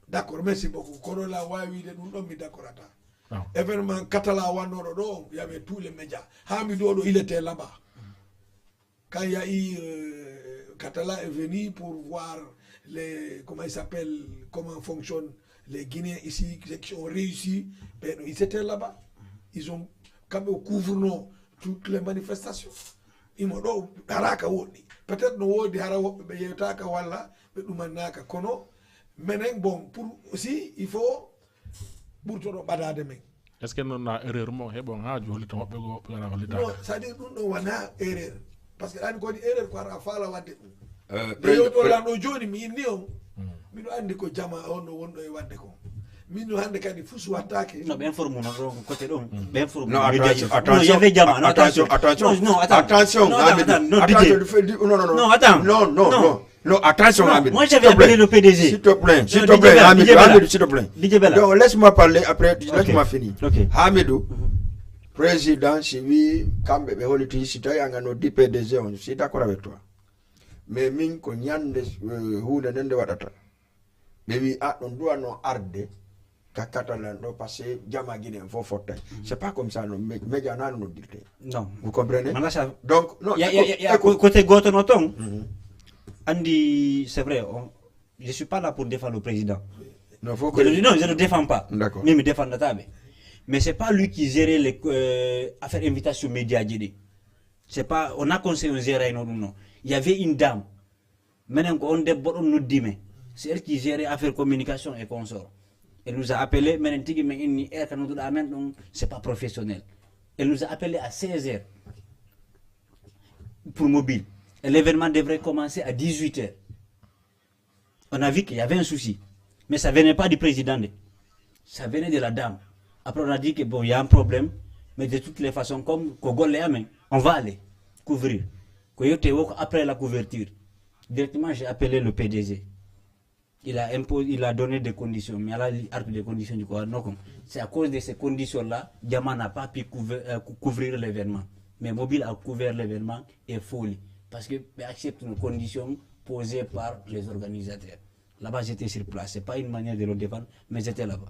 D'accord, merci beaucoup. Kono la wawi wiide ɗum ɗon mi d'accord ata. Non. Événement Katala wannoɗo ɗo, il y avait tous les médias. Hamidou Odo, il était là-bas. Quand il y a eu, euh, Katala est venu pour voir les, comment il s'appelle, comment fonctionnent les Guinéens ici, ceux qui ont réussi, ben, ils étaient là-bas. Ils ont, quand même, couvrent toutes les manifestations. Imo ɗo haraka woɗɗi. Peut-être no woodi hara woɓɓe ɓe yewtaka walla ɓe ɗumannaka. Kono menen, bon, pour aussi, il faut ɓurtoɗo ɓadade men. Est-ce que noon na erreur mo heɓon haaju holliton woɓɓe goo woɓɓe wona hollitaa? Non, c'est-à-dire ɗum ɗo wona erreur. Parce que ɗani ko waɗi erreur ko ara faala wadde ɗum. Euh, Ɓe yewto lanɗo joni mi inni on. Miɗo andi ko jama on no wonɗo e wadde ko. Min no hande kadi fus wattake. Non, ɓen forme no ɗon côté ɗon. Ɓen forme Non, média attention, ji. Non, il y attention, avait jama. Non, attention, attention. Attention, Non, non, attends. attention, Non, Hamidou. attends, non, Attention, D J. fais- dis- non, non, non, Non, attends. non, non, Non. non, non, attention, Non, Hamidou. moi, S'il j'avais te plaît. appelé le P D G. S'il te plaît, Non, s'il D J te plaît, Bella, Hamidou, D J Bella. Hamidou, s'il te plaît. D J Bella. Donc, laisse-moi parler, après, laisse-moi finir. Ok. Hamidou, président, si wi kamɓe ɓe holiti, si tawi an a noddi P D G on, je suis d'accord avec toi. Mais min ko ñande, euh, huunde nden nde waɗata. Ɓe wi a ɗon duwano arde ka Catalan ɗo, parce que jama Guinée en fof fottay. C'est pas comme ça, non, mé- média nano noddirte. Non. Vous comprenez? Mana sa Donc, non, ya ya écoute, ya ya écoute. Côté goto no ton. Mhm. Andi, c'est vrai, on, je suis pas là pour défendre le président. Non, faut Je le- que non, je ne défends pas. D'accord. Mais me défendre tabe. Mais c'est pas lui qui gérait les euh, affaires invitation média. C'est pas, on a conseillé, on gérait non, non. Il y avait une dame. Maintenant, on déborde, on nous dit, mais c'est elle qui gérait affaires communication et consorts. Elle nous a appelé, maintenant, tigi, mais il n'y a qu'un autre amen, donc c'est pas professionnel. Elle nous a appelé à seize heures pour mobile. Et l'événement devrait commencer à dix-huit heures. On a vu qu'il y avait un souci. Mais ça venait pas du président. Ça venait de la dame. Après, on a dit que bon, il y a un problème. Mais de toutes les façons, comme Kogol est amen, on va aller couvrir. Koyote Woko, après la couverture, directement, j'ai appelé le P D G. Il a imposé, il a donné des conditions. Mais elle a arrêté des conditions du corps. Donc, c'est à cause de ces conditions-là, Diamant n'a pas pu couver- euh, cou- couvrir l'événement. Mais Mobile a couvert l'événement et Folie. Parce que accepte nos conditions posées par les organisateurs. Là-bas, j'étais sur place. C'est pas une manière de le défendre, mais j'étais là-bas.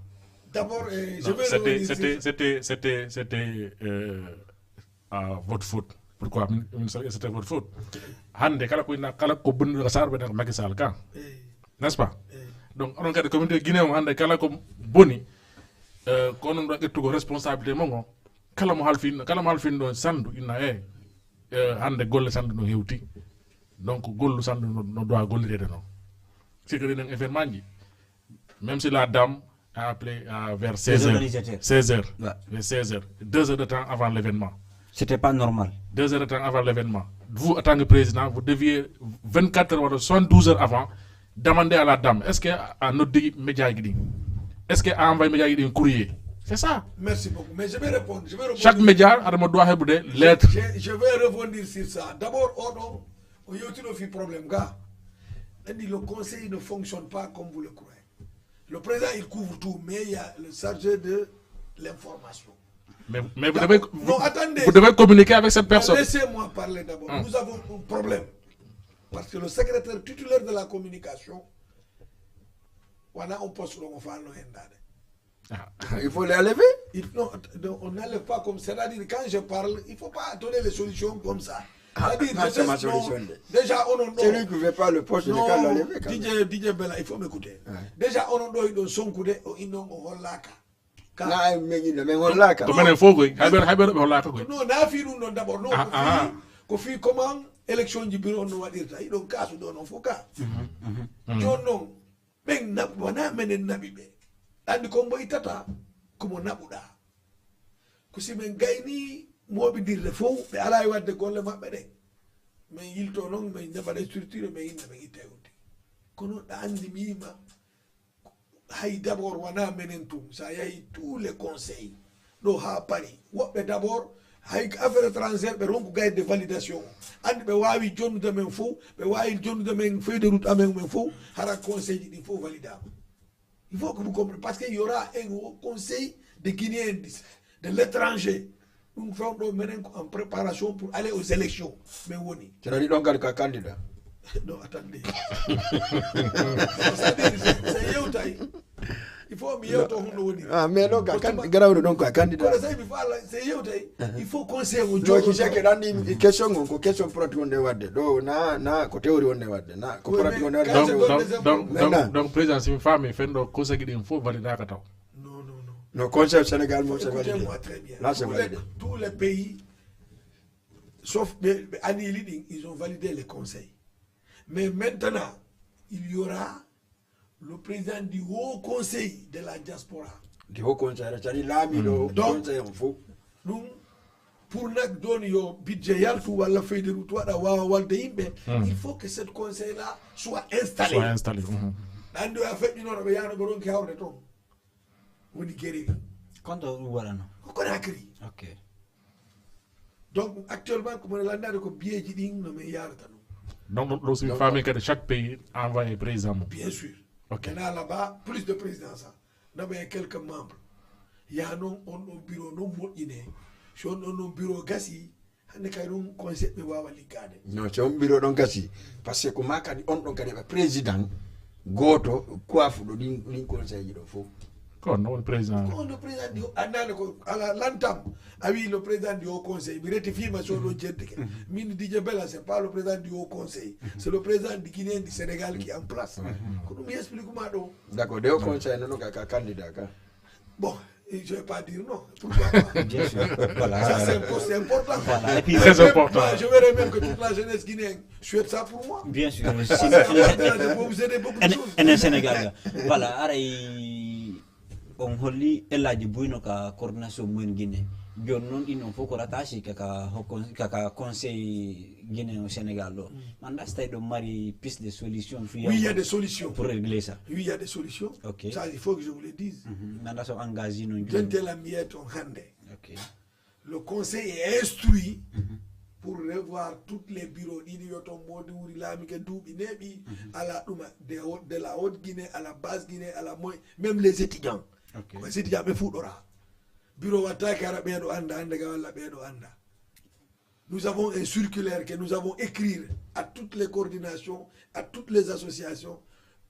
D'abord, euh, je Non, vais c'était, revenir c'était, sur- c'était, c'était, c'était, euh, à votre faute. Pourquoi? Min- min- C'était votre faute. Hande kala ko ina kala ko bonni ko sarbe nak Macky Sall ka. Eh, N'est-ce pas? eh. Donc onon kadi communauté Guinée on hande kala ko boni, euh, ko onon ɗo ƴettugo responsabilité mon on. Kala mo halfin kala mo halfin ɗo sandu ina e, euh, hande golle sandu no hewti. Donc gollu sandu no, no doit gollirede non. C'est que ɗen événement ji. Même si la dame a appelé à vers seize heures. Organisateurs. Seize heures. Ouais. Vers seize heures. Deux heures de temps avant l'événement. C'était pas normal. Deux heures de temps avant l'événement. Vous, en tant que président, vous deviez vingt-quatre heures ou soixante-douze heures avant demander à la dame, est-ce que a noddi média ji ɗin? Est-ce que a envoyé média ji ɗin courrier? C'est ça. Merci beaucoup. Mais je vais répondre. Je vais répondre. Chaque média a mo doit heɓude lettre. Je, je vais rebondir sur ça. D'abord, on, on, on y a un problème. Gars. On dit le conseil ne fonctionne pas comme vous le croyez. Le président, il couvre tout, mais il y a le chargé de l'information. Mais, mais vous, Non, devez, non, vous, attendez. Vous devez communiquer avec cette personne. Laissez-moi parler d'abord. Hum. Nous avons un problème. Parce que le secrétaire titulaire de la communication, on a un poste dont on va nous aider. Ah. Il faut les enlever. Il- non, non, on n'enlève pas comme, c'est-à-dire quand je parle, il ne faut pas donner les solutions comme ça. Ah, C'est-à-dire, ah, je c'est ma laisse- non, solution. déjà, on en Celui qui ne veut pas le poste, il Non, faut l'enlever quand même. D J, D J Bella, il faut m'écouter. Ouais. Déjà, on en doit une sonkude, on en hollaka. Ka na ay men ino men hollaka. Ko menen fof koy, hay ɓen hay ɓen ɓe hollaka koy. Non, na fii ɗum ɗon d'abord non, ko fii ko fii comment élection ji bureau on no waɗirta, hiɗon kaasu ɗo non fof ka. Jooni non ɓen naɓ wona menen naɓi ɓe. Anndi ko mbo ittata ko mo naɓuɗa. Ko si men gayni mooɓindirde fof ɓe alaa e waɗde golle maɓɓe ɗen, men yilto non men mbaɗa structure men inna men itta e uddi. Kono ɗa anndi mi yima hay d'abord wona menen tun, sa yahi tous les conseils ɗo ha Paris, woɓɓe d'abord hay affaire étrangère ɓe ronku gayde validation, anndi ɓe wawi jonnude men fof, ɓe wawi jonnude men feuille de route amen men fof, hara conseil ji ɗin fof validama. Il faut que vous compreniez, parce que y aura un conseil de Guinéens de l'étranger. Ɗum fewɗo menen ko en préparation pour aller aux élections. Men woni. Cela dit ɗon kadi ka candidat. Non, attendez. C'est-à-dire, c'est yewtay. Il faut mi yewto honno woni. Ah, mais ɗon ka garawɗo ɗon ko a candidat. Kono tawi mi faala c'est yewtay. Il faut conseil o jooɗo. Seke ɗanni question on ko question pratique wonde wadde ɗo na na ko théorie wonde wadde na ko pratique wonde wadde. Donc donc donc président simi faami fen ɗo conseil ɗin fof validaka taw. Non, non, non. No Conseil Sénégal mo c'est validé. Là c'est validé. Tous les pays, sauf ɓe annulé ɗin, ils ont validé les conseils. Mais maintenant, il y aura le président du Haut Conseil de la diaspora. Du Haut Conseil, c'est-à-dire laamiɗo conseil on fof. Ɗum pour nak doon yo budget yaltu walla feuille de route waɗa wawa walde yimɓe, il faut que cette conseil là soit installé. Soit installé. Anndi o a feƴƴinoɗo ɓe yano ɓe ronki hawde toon. Woni guerrier. Konto ɗum waɗano? Ko Conakry. Ok. Donc actuellement ko mone lanndade ko biyeeji ɗin no min yarata ɗum. Donc ɗum ɗo somi faami kadi chaque pays envoyé président mum. Bien sûr. Ok. Maintenant là-bas plus de président ça. Noɓe e quelques membres. Yaha noon on ɗon bureau noon moƴƴine. So on ɗon noon bureau gasi, hannde kay ɗum conseil ɓe waawa liggaade. Non, so on bureau ɗon gasi. Parce que ko maa kadi on ɗon kadi ɓe président gooto kuwafuɗo ɗin ɗin conseil ji ɗo fof. Ko on woni président. Ko on no président du annane ko ala lantam a wi le président du haut conseil mi rectifie ma so ɗo jettike. Min Didier Bella c'est pas le président du haut conseil, c'est le président du Guinéen du Sénégal qui est en place. Ko ɗum mi explique ma ɗo. D'accord, de haut conseil nono ka ka candidat ka. Bon, je ne vais pas dire non. Pourquoi pas? Bien sûr. Voilà. Ça, c'est impor- c'est important. Voilà. Et puis, très important. Moi, je verrais même que toute la jeunesse guinéenne souhaite ça pour moi. Bien sûr. Enen Sénégal ga. Voilà, aray on holli ellaji buyno ka coordination mumen Guinée. Joni noon ɗin on fof ko rattaché kaka hokko kaka conseil Guinée au Sénégal ɗo. Manda so tawi ɗum mari piste de solution fi Oui, il y a des solutions. Pour régler ça. Oui, il y a des solutions. Ok. Ça, il faut que je vous le dise. Manda so engagé no joni. Jentela mi yeeto hannde. Ok. Le conseil est instruit pour revoir toutes les bureaux ɗiɗi yo toon modi wuri laami ke duuɓi neeɓi ala ɗuma de la haute Guinée ala basse Guinée ala moy même les étudiants. Ok. Les étudiants ɓe fuɗɗora bureau wattaki ara ɓeeɗo annda annde ga walla ɓeeɗo annda. Nous avons un circulaire que nous avons écrire à toutes les coordinations, à toutes les associations,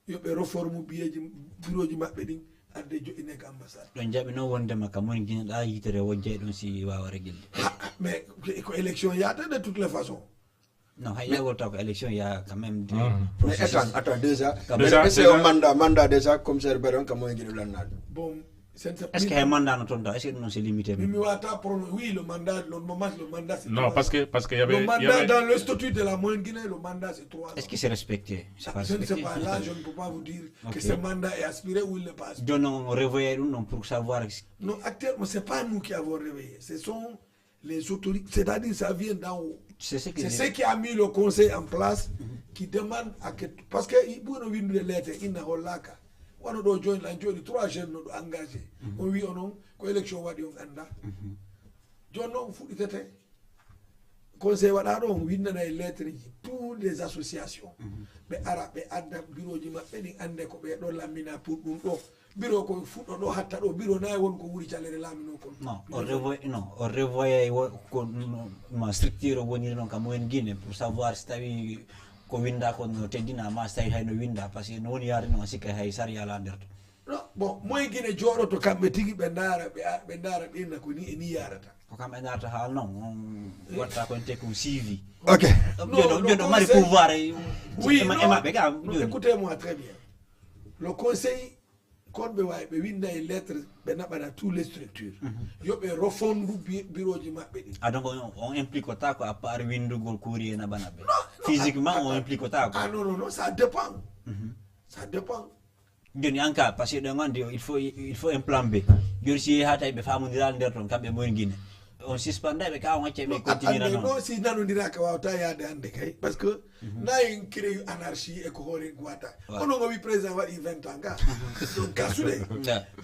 yo ɓe reforme biyeeji bureauji maɓɓe ɗin adde joɗɗine ka ambassade. Ɗon jaɓi noon wondema ka moni gine ɗa yitere wojjay ɗon si wawa regilde. Mais ko élection yata de toute les façons. Non, hay yagol taw ko élection ya quand même. Mais attends, attends déjà. Déjà, déjà. Mandat, mandat déjà commissaire Bédon ka moni gine lannade. Bon, Est-ce que hay mandat no toon taw? Est-ce que ɗum noon c'est limité? Mi mi wata prono oui le mandat le moment le mandat c'est. Non parce que parce que y avait le mandat dans le statut de la moyenne Guinée le mandat c'est trois ans. Est-ce que c'est respecté? C'est pas respecté. Je ne sais pas là je ne peux pas vous dire que ce mandat est aspiré ou il n'est pas aspiré. Joni noon on revoyay ɗum noon pour savoir. Non actuellement c'est pas nous qui avons réveillé, ce sont les autorités, c'est-à-dire ça vient d'en haut. C'est ce, qui, c'est ce qui a mis le conseil en place, qui demande à que... Parce que il faut nous une lettre, il n'a pas là. Wano ɗo jooni lan jooni trois jeunes no ɗo engagé. On wi onon ko élection waɗi on annda. Jooni noon fuɗɗitete. Conseil waɗa ɗo on winnana e lettre ji tous les associations. Ɓe ara ɓe adda bureau ji maɓɓe ɗin annde ko ɓe ɗo lammina pour ɗum ɗo. Biro ko fuɗɗo ɗo hatta ɗo biro nayi won ko wuri calere laamino kon. Non, o revoy non o revoyay ko ma structure o woniri noon ka moyen Guinée pour savoir si tawi ko winda ko no teddina ma si tawi hayno winda parce que no woni yaade noon sikka hay sariya ala nder to. Non, bon, moyen Guinée jooɗoto kamɓe tigi ɓe ndaara ɓe ndaara ɓe inna ko ni e ni yarata. Ko kamɓe ndarata haal noon on watta ko ente ko suivi. Ok. Joɗo joɗo mari pouvoir e maɓɓe ga. Écoutez moi très bien. Le conseil Kon ɓe wawi ɓe winda e lettre, ɓe naɓana tous les structures, yo ɓe refondu bi- bureauji maɓɓe ɗin. Ah, donc on, on implique ko ta ko à part windugol courrier naɓana ɓe. Physiquement on implique ko ta ko. Ah non non non, ça dépend. Ça dépend. Joni an ka, parce que ɗon andi il faut il faut un plan B. Joni si yehi ha tawi ɓe famondirani nder ton kamɓe moyen guine, on suspenda ɓe ka, on acca ɓe continuera non? Non, si nanodiraka wawata yaade hande kay, parce que na en crée anarchie e ko hoore en ko wata. Onon o wi président waɗi vingt ans ga. Donc ka suuɗe.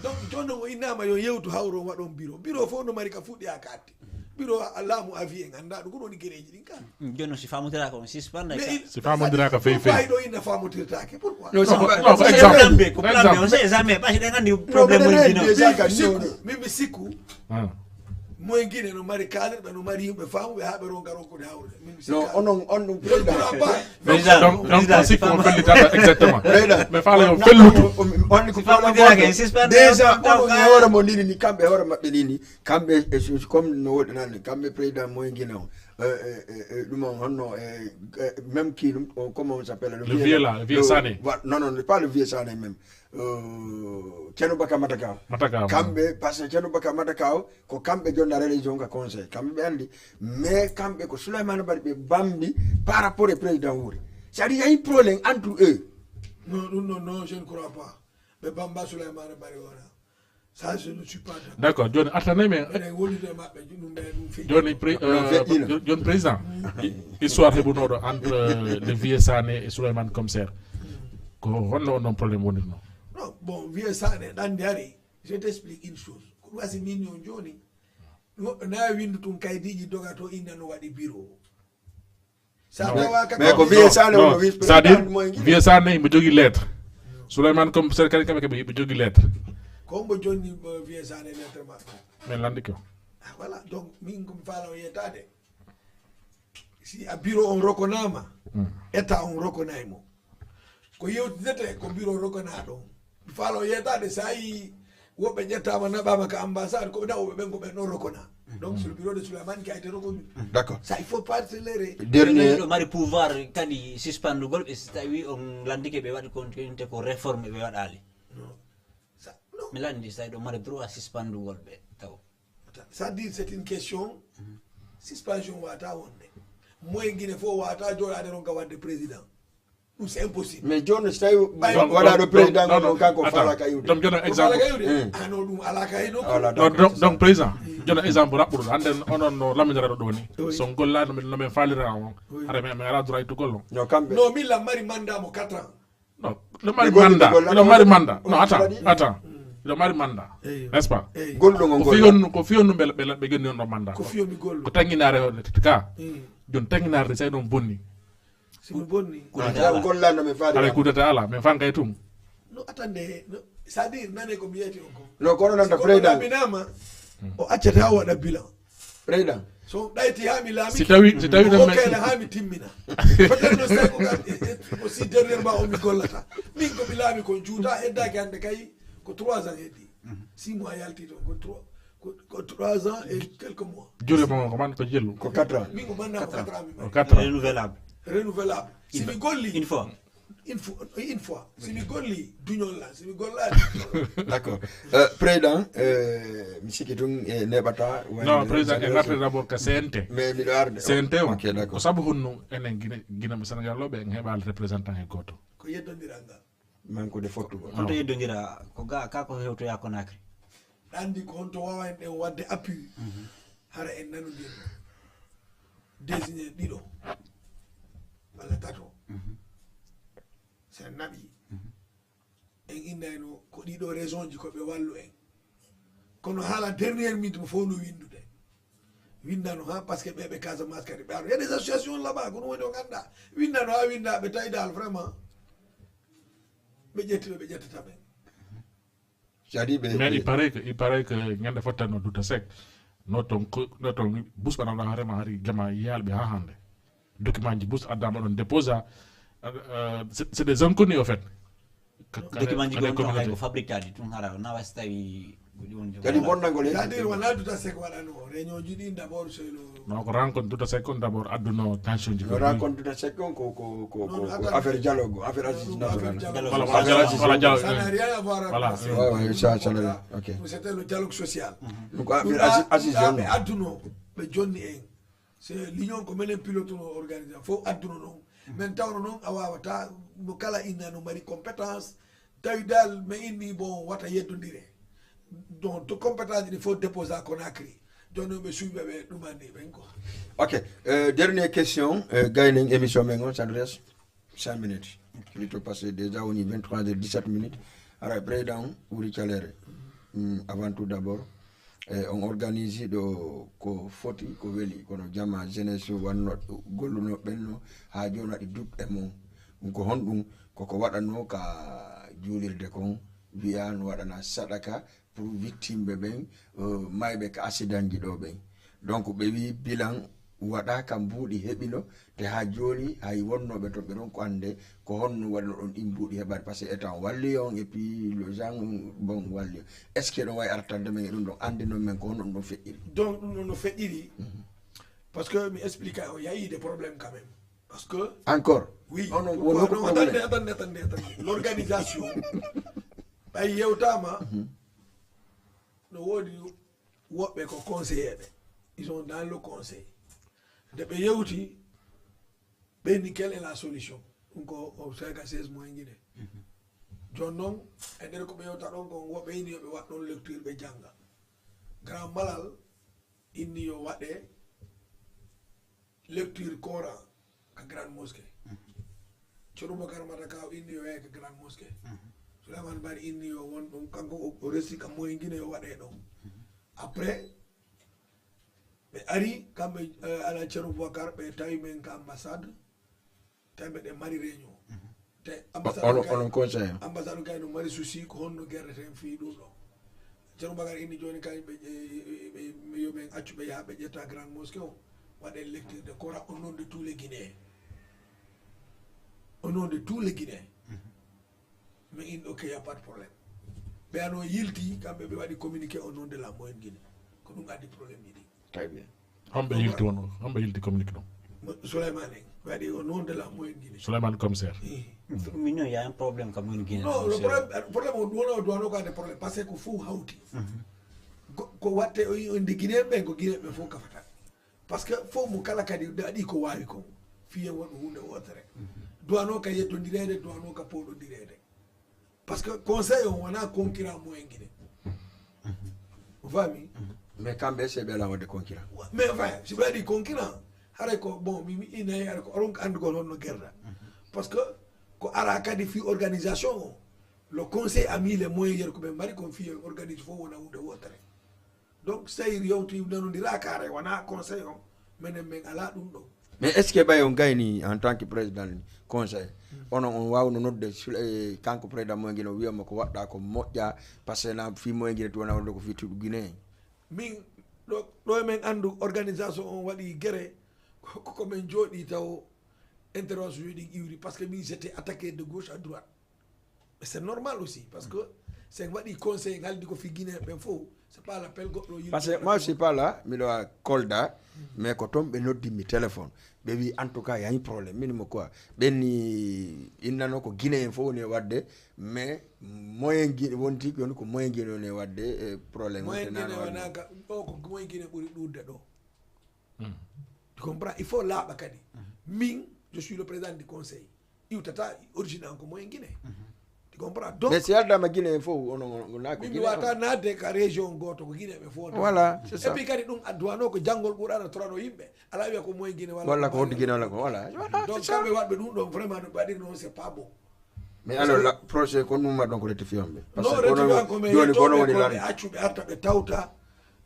Donc joni o innama yo yewtu hawro waɗon bureau, bureau fof no mari ka fuɗɗi ha katti. Bureau laamu avis en anda ɗum ko ɗon gereji ɗin ka. Joni si famodiraka on suspenda ka. Si famodiraka fey fey. Fay ɗo inna famodirtake pourquoi? Non, c'est pas- non, c'est exemple. Ko plan B, on sait jamais, parce que ɗen andi problème on dino. Min mi sikku, min mi sikku. Moyen guine no mari cadre, ɓe no mari yimɓe famu ɓe ha ɓe ronka ronkude hawrude. Min mi Non, sikka. Onon on ɗum Je ne président. Crois pas. Président, Donc donc président, on sikku si on fama- fellitata exactement. Président. Mais fala yo fellutu. On on ko Famodiraka en suspend. Déjà onon e hoore mo ndini ni, kamɓe hoore maɓɓe ndini, kamɓe e su- comme no woɗi nan kamɓe président moyen guine on. Ɗum on honno e même qui ɗum o comment on s'appelle? Le vieux là, le vieux Sané. Non non, pas le vieux Sané même. Euh, Thierno Baka Matakaw. Matakaw. Kamɓe parce que Thierno Baka Matakaw ko kamɓe jonna religion ka conseil, kamɓe ɓe andi. Mais kamɓe ko Souleymane Bari ɓe bambi par rapport e président Wuri. C'est-à-dire il y a un problème entre eux. Non ɗum non non, je ne crois pas. Ɓe bamba Souleymane Bari wona. Ça je ne suis pas d'accord. D'accord, joni artanay men. Eɗen wondude e maɓɓe ɗum ɓe ɗum feƴƴi. Joni pré- Non, feƴƴino. euh, joni président. Histoire heɓunoɗo entre euh, le vieux Sané et Souleymane Commissaire. Ko honno on ɗon problème wonirno? Non bon, vieux Sané ɗande ari. Je t'explique une chose. Ko ɗum asi min on joni. Woɓɓe na windu tun kaydiji doga to inna no waɗi bureau. Sa tawa ka Mais ko vieux Sané Non, on vice c'est-à-dire président moyen guine. Vieux Sané mo jogui lettre. Souleymane Commissaire kadi kamɓe kamɓe ɓe jogui lettre. Ko mbo jonni euh, vieux Sané lettre maɓɓe. Min landi ko. Ah, voilà donc min komi faala o yettade. Si a bureau on rokonama, état on rokonay mo. Ko yewtidete ko bureau rokanaɗo on. Mi faala o yettade sa yi woɓɓe ƴettama naɓama ka ambassade ko nawoɓe ɓen ko ɓen ɗon rokona. Donc sur le bureau de Souleymane qui a été reconnu. D'accord. Ça il faut pas se leurrer. Dernier. Ɗo mari pouvoir kadi suspendugol ɓe si tawi on landike ɓe waɗi continuité ko réforme ɓe waɗali. Ça, non. Mi landi sa ɗo mari droit suspendugol ɓe taw. Ça dit c'est une question. Suspension wata wonde. Moyen guine fof wata joɗade ronka wadde président. Ɗum c'est impossible. Mais joni so tawi Ɓay- waɗaɗo président Non, gonɗo non, kanko attends. fala ka iwde. Donc joni Ko exemple. Fala ka iwde? Ano ɗum ala ka e nokku. Voilà, Donc, donc, donc président, joni exemple raɓɓuɗo hande onon no laminiraɗo ɗo ni. So gollani no min falira on. Hara mi mi ala droit ittugol on. No kamɓe. Non min la mari mandat mo quatre ans. Non, le mari Ɓe gondi mandat, ɓe golla le mari ɗo. Mandat. Non, attends, attends. Le mari mandat. N'est-ce pas? Eyi. Golɗo ngo Ko golla. fiyonnu ko fiyonnu bel bel be gonni on mandat. Ko fiyomi gollo. Ko tanginare on ka. Mm. Jon tanginare sai ɗon bonni. Simo bonni. Ah, taw gollano mi faade. Ala kudata ala, mais fan kay tum. No attendez, no, c'est-à-dire nane ko mi yeti on ko. No kono nanta président. Binama o accata o waɗa bilan. Président. So ɗayti ha mi laami. Si tawi si tawi O ɗon kayla ha mi timmina. Peut-être no seko ka aussi dernièrement o mi gollata. Min ko mi laami ko juuta heddaki hande kay ko trois ans heddi. Six mois yalti ton ko trois ko trois ans et quelques mois. Jure mo ko man ko jelu. Ko quatre ans. Min ko manna ko quatre ans mi Ko mari. quatre ans. Renouvelable. Renouvelable. Si mi golli Une fois. Une fois, une fois. Si mi golli duñol la, si mi gollani. D'accord. Euh, président, euh, mi sikki tun e neɓata. Non, président e ngartata d'abord ka C N T. Mais miɗo arde. C N T o. Ok, d'accord. Ko sabu honno enen Guinée Guinée Sénégal o ɓe en heɓali représentant e goto. Ko yeddondiral ngal. Manque de fortune. Honto yeddondira ko ga ka ko hewtoya Conakry. Andi ko honto wawa en ɗen wadde appui. Hara en nanodiri. Désigné ɗiɗo. Walla tato. Sen naɓi. En innayno ko ɗiɗo raison ji ko ɓe wallu en. Kono haala dernière minute mo fof no windude. Windano ha parce que ɓeɓe Casamance kadi ɓe aro. Il y a des associations là-bas ko ɗum woni o ganda. Windano ha winda ɓe tawi dal vraiment. Ɓe ƴetti ɓe ƴettata ɓen. C'est-à-dire ɓe. Mais il paraît que il paraît que ñande fottano Douta Seck no ton ko no ton bus ɓanano harema hari jama yalɓe ha hande. Document ji bus addama ɗon déposa. C'est c'est des inconnus au fait. Ka- ka- Document ji ka- gon ɗon hay communauté. Ko fabricaɗi tun hara na wasi tawi Kadi bonnangol c'est-à-dire wona duta sek waɗano réunion ji ɗin d'abord c'est le non ko rencontre duta sek on d'abord adduno tension ji no rencontre duta sek on ko ko ko ko affaire dialogue affaire assise nationale voilà voilà voilà ça n'a rien à voir voilà avec ouais ouais ça ça ok c'était le dialogue social donc affaire assise assise ɓe adduno ɓe jonni en c'est l'union ko menen pilote no organisé fof adduno noon min tawno noon a wawata mo kala inna no mari compétence tawi dal mi inni bon wata yeddodire donc to compétence ɗi fof déposa Conakry joni noon ɓe suuɓe ɓe ɗumani ɓen ko ok euh, dernière question euh, gaynen émission men on ça nous reste cinq minutes plutôt passé déjà woni vingt-trois heures dix-sept minutes ara président ɓuri calere mm, avant tout d'abord e on organisi ɗo ko foti ko weli kono jama jeunesse wanno golluno ɓenno ha joni waɗi doute e mum ɗum ko honɗum koko waɗanno ka juulirde kon wiya no waɗana saɗaka pour victime ɓe ɓen mayɓe ka accident ji ɗo ɓen donc ɓe wi bilan waɗaka mbuuɗi heɓino te ha joni hay wonnoɓe to ɓe ronko ande ko honno waɗno ɗon ɗin mbuuɗi heɓade par ce que état on walli on et puis le gens bon walli on est ce que ɗon wawi artande men e ɗum ɗon ande noon men ko honno ɗum ɗon feƴƴiri donc ɗum ɗon no feƴƴiri parce que mi explique o yayide problème quand même parce que encore oui on on pourquoi wonno ko non attendez problème attendez attendez attendez l'organisation ɓay yewtama no woodi woɓɓe ko conseiller ɓe ils sont dans le conseil nde ɓe yewti ɓe ni quelle est la solution ɗum ko o cinquante-seize mois guine joni noon e nder ko ɓe yewta ɗon kon woɓɓe ini yoɓe waɗ ɗon lecture ɓe jannga grand malal inni yo waɗe lecture coran ka grande mosquée ceerno boubacar mata kaw inni yo yaye ka grande mosquée souleymane bari inni yo won ɗum kanko o resti ka moyen guine yo waɗe ɗon après ɓe ari kamɓe ala ceerno boubacar ɓe tawi men ka ambassade tawi mbeɗen mari réunion te onon onon conseil ambassade kay no mari souci ko honno guerreten fii ɗum ɗo ceerno boubacar inni joni kay ɓe yomin accu ɓe yaha ɓe ƴetta grande mosquée o waɗen lecture de coran au nom de tous les guinéens au nom de tous les guinéens mais in ok y a pas de problème ɓe ano yilti kamɓe ɓe waɗi communiqué au nom de la moyenne guinée ko ɗum addi problème ji ɗi très bien homɓe yilti won homɓe yilti communiqué ɗum souleymane en waɗi au nom de la moyenne guinée souleymane commissaire mino y a un problème ka moyenne guinée non le problème problème o duwano o duwano ko adde problème parce que ko fof hawti ko watte o indi guinéen ɓen ko guinéen ɓen fof kafata par ce que fof mo kala kadi daɗi ko wawi kon fiyen wonɗo hunde wotere duwano ka yeddodirede duwano ka powɗodirede par ce que conseil on wona concurrent moyen guine o fami mais kamɓe se ɓe ala wadde concurrent mais enfin si ɓe waɗi concurrent haray ko bon mi mi inayi haray ko oɗon ko andugol honno guerda par ce que ko ara kadi fi organisation o le conseil a mis les moyens yer ko ɓe mari kon fi organise fof wona hunde wotere donc seyir yewti nanodira kare wona conseil o menen men ala ɗum ɗo mais est ce que ɓay on gayni en tant que président conseil onon on wawno nodde kanko président moyen guine o wiyama ko waɗɗa ko moƴƴa par ce que na fi moyen guine to wona wonde ko fi tuɗu guine min ɗo ɗo men andu organisation on waɗi guerre ko komin jooɗi taw intervention ji ɗin iwri par ce que min j'étais attaqué de gauche à droite c'est normal aussi par ce que sen waɗi conseil ngaldi ko fi guinéen ɓen fof c'est pas l'appel goɗɗo yimɓe par ce que moi je suis pas là miɗo a kolda mais ko toon ɓe noddimmi téléphone ɓe wi en tout cas yañi problème min mo quoi ɓenni innano ko guinéen fof woni e wadde mais moyen guine wonti woni ko moyen guine woni e wadde e problème moyen guine wonaka ɗo ko moyen guine ɓuri ɗuurde ɗo tu comprends il faut laaɓa kadi min je suis le président du conseil iwtata origine an ko moyen guine tu comprends donc mais si aldama guine en fof onogonaka min mi wata nadde ka région goto ko guine ɓe fof voilà c'est et ça puis kadi ɗum adduwano ko janngol qur'ana torano yimɓe ala wiya ko moyen guine walla ko hodde guine walla ko voilà donc kamɓe waɗɓe ɗum ɗon vraiment no ɓe waɗiri noon c'est pas bon mais alors la projet ko numma donc rectifiant ɓe parce non que kono rectifiant ko mais joni kono woni yettoɓe lan ɓe accu ɓe arta ɓe tawta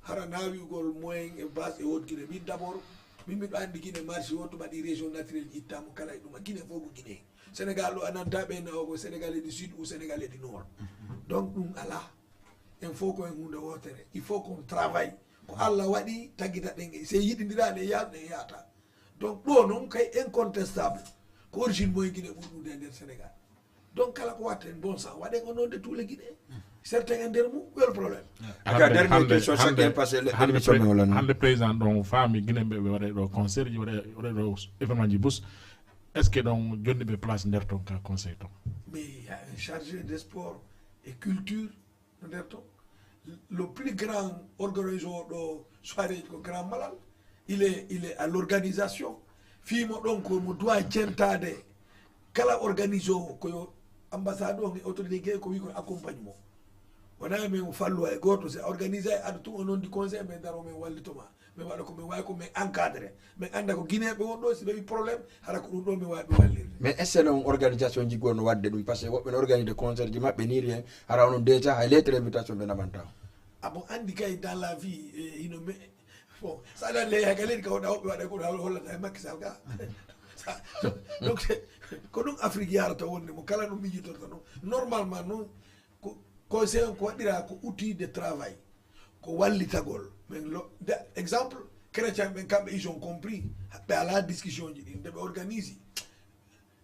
hara nawigol moyen e base e won guine min d'abord min miɗo andi guine marché won tuma ɗi région naturel ittama kala e ɗuma guine fof ko guine sénégal ɗo a nanta ɓe nawo ko sénégalais du sud ou sénégalais du nord donc ɗum ala en fof ko en hunde wotere il faut qu'on travaille ko allah waɗi taggita ɗen e se yiɗidira ɗe yaata ɗe yaata donc ɗo noon kay incontestable ko origine moyen guine ɓuri ɗum e nder sénégal donc kala ko watten bon sang waɗen au nom de tous les guinéens Certains e nder mum, welo problème. Aka dernier question chaque passé l'émission men wala hande président ɗon faami Guinée ɓe ɓe waɗa ɗo concert ji waɗa waɗa ɗo événement ji bus. Est-ce que ɗon jonni ɓe place nder ton ka conseil ton? Mais il y a un chargé de sport et culture nder ton. Le plus grand organisé ɗo soirée ko Grand Malal. Il est il est à l'organisation. Fii mo ɗon ko mo doit jentade kala organisé o ko yo ambassade on e autorité ko wi ko accompagne mo. Wona men fallu e goto c'est organisé ado tun o nondi conseil men daro men wallitoma. Min waɗa ko min wawi ko min encadré. Min anda ko guinéen ɓe won ɗo si ɓe wi problème hara ko ɗum ɗo min wawi ɓe wallirde. Mais est ce que non organisation ji goo no wadde ɗum? Parce que woɓɓe no organise de concert ji maɓɓe ni rien hara onon déjà hay lettre invitation ɓe naɓanta. A bon andi kay dans la vie hino me bon sa ɗa le hay ka leydi ka wonɗa woɓɓe waɗa ko hollata e makkisal ka. Donc ko ɗum Afrique yarata wonde mo kala no mijitorta noon. Normalement noon ko conseil on ko waɗira ko outil de travail. Ko wallitagol. Min lo, de, exemple, chrétien ɓen kamɓe ils ont compris. Ɓe ala discussion ji ɗin, nde ɓe organise.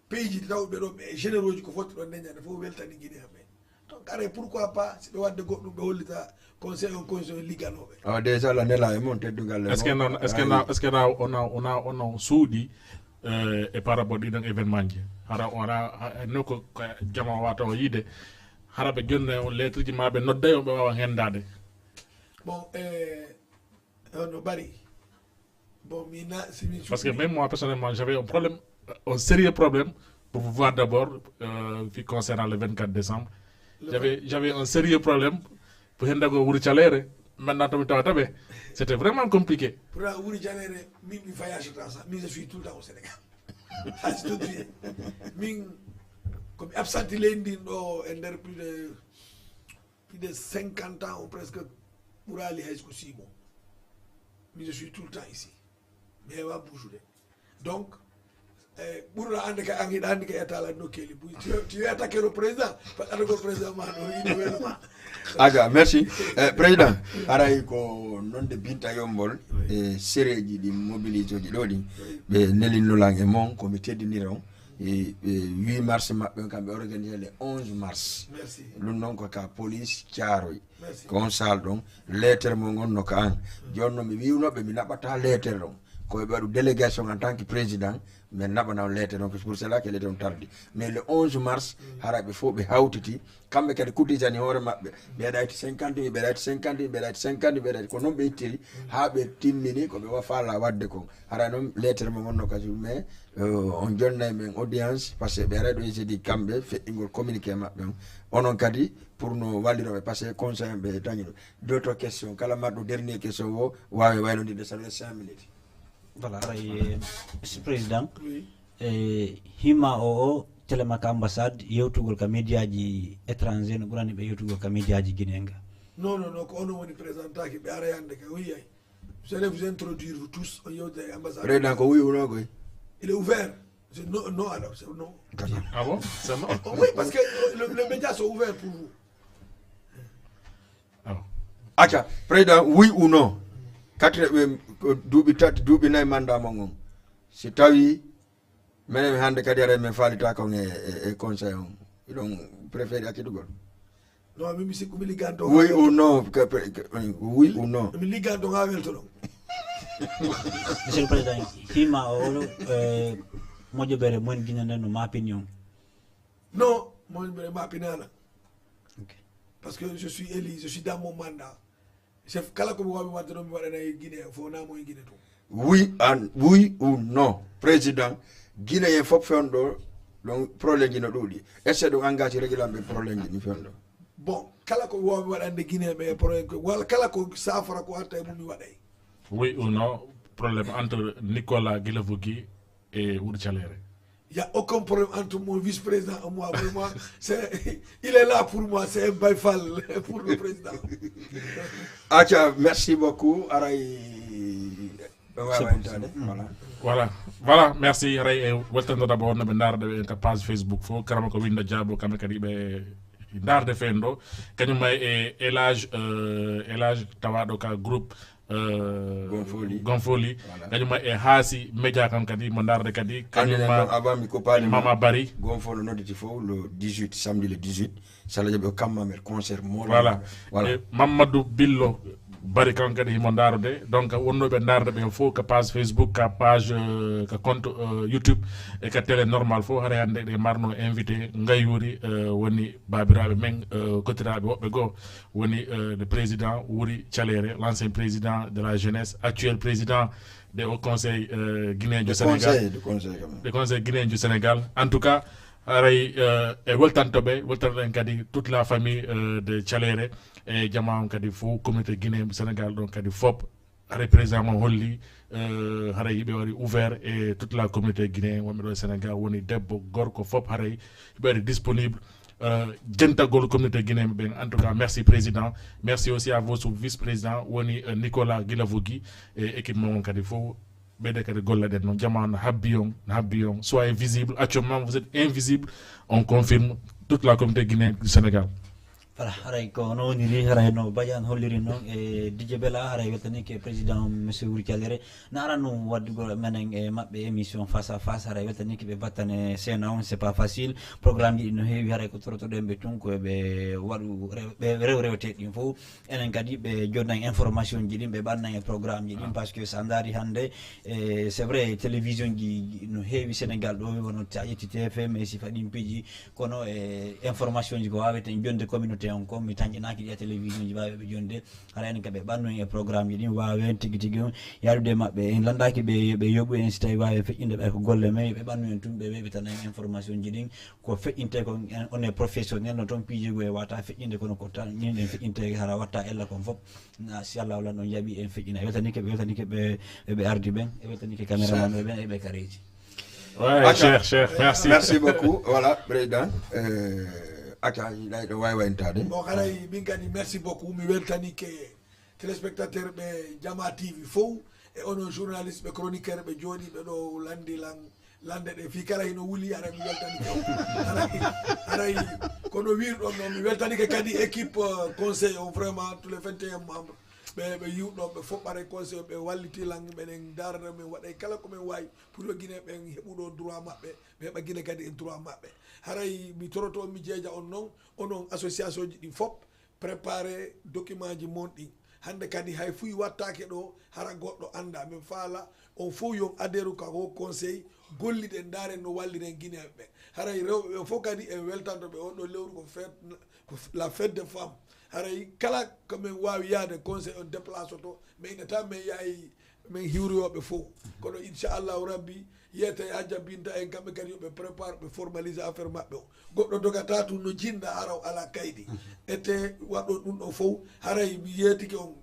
Pays ji tawɓe ɗo ɓe généraux ji ko fotti ɗon ndeñande fof weltani guinéen ɓe. Donc are pourquoi pas si ɓe wadde goɗɗum ɓe hollita conseil on conseil on ligganoɓe. Awa déjà la nela e mon teddugal e est ce que non est ce que na est ce que na ona ona ona suuɗi e par rapport ɗiɗon événement ji hara hara no ko jama wata o yiide hara ɓe jonne on lettre ji ma ɓe nodda on ɓe wawa hendade. Bon, euh, on a bari. Bon, mina, si mi Parce que même moi, personnellement, j'avais un problème, un sérieux problème pour vous voir d'abord, euh, puis concernant le vingt-quatre décembre. J'avais, j'avais un sérieux problème pour Hendago Wuri Chalere. Maintenant, Tommy Tawa Tabe. C'était vraiment compliqué. Pour Wuri Chalere, mi, mi voyage dans ça. Mi, je suis tout le temps au Sénégal. Ah, c'est tout de suite. Min, comme absent, il est dans plus de plus de cinquante ans ou presque ɓuraali hay ko six mois. Mais je suis tout le temps ici. Mi heewa boujude. Donc, eh, ɓurɗo ande ka an hiɗa andi ka état la nokkeeli buy tu es attaqué le président par attaque le président ma no yiɗi welo ma. Aga merci. Eh, président, haray ko nonde binta yombol e sereji ɗi mobilisoji ɗo ɗi ɓe nelinnolan e mon komi teddinira on. E, e huit mars maɓɓe on kamɓe organisé le onze mars. Merci. Ɗum noon ko ka police Thiaroye. Merci. Ko on salle ɗon lettre mo ngon no ka an. Jooni noon mi wiwnoɓe mi naɓata lettre ɗon. Ko ɓe waɗu délégation en tant que président. Min naɓana on lettre ɗon ko pour cela que lettre on tardi. Mais le onze mars hara ɓe fof ɓe hawtiti. Kamɓe kadi kudditani hoore maɓɓe ɓe ɗayti cinquante mille ɓe ɗayti cinquante mille ɓe ɗayti cinquante mille ɓe ɗayti ko noon ɓe ittiri haa ɓe timmini ko ɓe wa faala waɗde kon. Hara noon lettre mo wonno kadi mais on jonnay men audience parce que ɓe ara ɗo ejedi kamɓe feƴƴingol communiqué maɓɓe on. Onon kadi pour no walliroɓe parce que conseil en ɓe dañuɗo. D'autres questions kala marɗo dernier question o wawi waynodirde saɗa cinq minutes. Voilà aray monsieur président. E hima o o telemaka ambassade yewtugol ka médiaji étranger no ɓurani ɓe yewtugol ka médiaji guinéen ga. Non non non ko onon woni présentaki ɓe ara yande ka wiyay. Vous allez vous introduire vous tous on yewta e ambassade. Président ko wuy uno koy. Il est ouvert. C'est non non alors c'est non. Ah bon c'est non. Oh, oui parce que le, le média sont ouverts pour vous. Acca président oui ou non quatre duuɓi tati duuɓi nayi mandat mon on si tawi menen hannde kadi ara men faalita kon e e conseil on iɗon préféré accitugol. Non mi mi sikku mi ligganto oui ou non oui ou non mi ligganto ha weltoɗon. Monsieur le président hima o moƴƴo ɓere moyen guinée nden no mapini on. Non moyen ɓere mapinana. Parce que je suis élu je suis dans mon mandat. Chef kala ko mi wawi wadde ɗo mi waɗana e guinée fo namo e guinée to. Oui and oui ou non président guinéen fof fewndo ɗon problème ji no ɗuuɗi est ce que ɗum engage régulant ɓe problème ji ɗi fewndo. Bon kala ko wawi waɗande guinée ɓe problème ko wala kala ko safara ko arta e mum mi waɗay. Oui ou non problème entre Nicolas Guilavuki et Wuri Calere. Il n'y a aucun problème entre mon vice-président et moi. Vraiment, c'est, il est là pour moi, c'est un baifal pour le président. Acha, merci beaucoup. Aray, voilà. Voilà, voilà, merci. Aray, welcome d'abord, na bendar de ka page Facebook fo karama ko winda jabo kambe kadi be ndaarde feen ɗo, kañum ma e Elage, euh, Elage tawaaɗo ka groupe, euh, Gonfoli. Gonfoli. Voilà. Kañum ma e Haasi Média, kam kadi mo ndaarde kadi, kañum Anndinen ma noon, avant mi koppaade ma, Mama Bari. Gonfolo nodditi fof le dix-huit, samedi le dix-huit, so Allah jaɓi o kamma men concert mo. Voilà. Voilà. E Mamadou Billo Bari, kan kadi himo ndaarude. Donc, wonnooɓe ndaarde ɓe fof ka page Facebook, ka page, euh, ka compte, euh, YouTube, e ka télé normal fof, haray hannde ɗe marno invité ngayyuuri, euh, woni baabiraaɓe men, euh, kotiraaɓe woɓɓe goo, woni, euh, le président Wuri Calere, l'ancien président de la jeunesse, actuel président de Haut Conseil, euh, guinéen du De Sénégal. conseil, de conseil quand même. Le conseil guinéen du Sénégal. En tout cas, haray, euh, e weltanto ɓe, weltanto en kadi toute la famille, euh, de Calere, e jama on kadi fof, communauté guinéen du Sénégal ɗon kadi fof. Haray président mo holli, euh, haray yiɓe wari ouvert e toute la communauté guinéen wonɓe ɗo e Sénégal, woni debbo, gorko fof, haray yiɓe wari disponible, euh, jentagol communauté guinéen ɓen. En tout cas, merci président. Merci aussi à votre vice-président, woni, euh, Nicolas Guilavogui, e équipe mon kadi fof. Ɓeyde kadi golle ɗen noon, jama no habbi on, no habbi on. Soyez visible, actuellement vous êtes invisible, on confirme, toute la communauté guinéenne du Sénégal. Voilà, haray ko no woniri, haray no Badiane holliri noon e Didier Bella, haray weltanike président monsieur Wuri Calere. Na ara noon waddugol menen e maɓɓe émission face à face, haray weltanike ɓe battane scène on, c'est pas facile. Programme ji ɗi no heewi, haray ko torotoɗen ɓe tun ko ɓe waɗu rew- ɓe rew rewte ɗin fof. Enen kadi ɓe joddan information ji ɗin, ɓe ɓannan e programme ji ɗin, parce que sa ndaari hannde, e c'est vrai, télévision ji no heewi Sénégal ɗo, wono sa ƴetti T F M e sifa ɗin piiji, kono e information ji ko waaweten jonde communauté on, ko mi tanƴinaaki ɗi a télévision ji waawɓe jonde. Hara enen kadi ɓe ɓannu en e programme ji ɗin, waawen tigi tigi on yaadude e maɓɓe. En lanndaaki ɓe, ɓe yoɓu en si tawi waawi feƴƴinde ɓe ko golle men, ɓe ɓannu en tun, ɓe weɓitana en information ji ɗin. Ko feƴƴinte kon, en, on est professionnel, no toon piiji goo e wata feƴƴinde, kono ko tan min en feƴƴinte, hara watta ella kon fof. Na, si Allah wala, on jaɓi en feƴƴina. Weltanike ɓe, weltanike ɓe, ɓe, ɓe ardi ɓen, e weltanike caméraman ɓe ɓen, e ɓe kareji. Ouais, cher, cher, merci. Merci beaucoup. Voilà, président. Euh, acca, yiɗay ɗo wawi wayntade. Bon, haray min kadi merci beaucoup, mi weltanike téléspectateur ɓe Jama T V fof, e onon journaliste ɓe, chroniqueur ɓe, jooɗiɓe ɗo landi lan lande ɗe, fii kala hino wuli, haray mi weltanike on. Haray, haray kono wirɗon noon, mi weltanike kadi équipe, euh, conseil on, vraiment tous les vingt et un membres ɓe, ɓe yiwɗon ɓe fof, ɓaray conseil ɓe walliti lan, meɗen darana, min waɗay kala ko min wawi pour yo Guinée ɓen heɓuɗo droit maɓɓe, ɓe heɓa Guinée kadi e droit maɓɓe. Haray mi toroto on, mi jeeja on noon, onon association ji ɗin fof, préparé document ji mon ɗin. Hannde kadi hay fuy wattake ɗo, hara goɗɗo annda. Min faala on fof yon adheru ka Haut Conseil, golliɗen, ndaaren no walliren Guinéen ɓe. Haray rewɓe ɓen fof kadi en weltanto ɓe. On ɗo lewru ko fête, ko f-, la fête des femmes. Haray kala ko min wawi yaade conseil on déplace to, min innata min yahay min hiwroyooɓe fof. Kono inchallahu rabbi, yeete e Hajja Binta en, kamɓe kadi yo ɓe prépare, ɓe formalise affaire maɓɓe o. Goɗɗo dogata tun no jinda hara o ala kaydi. Ete waɗɗon ɗum ɗo fof, haray mi yeetike on,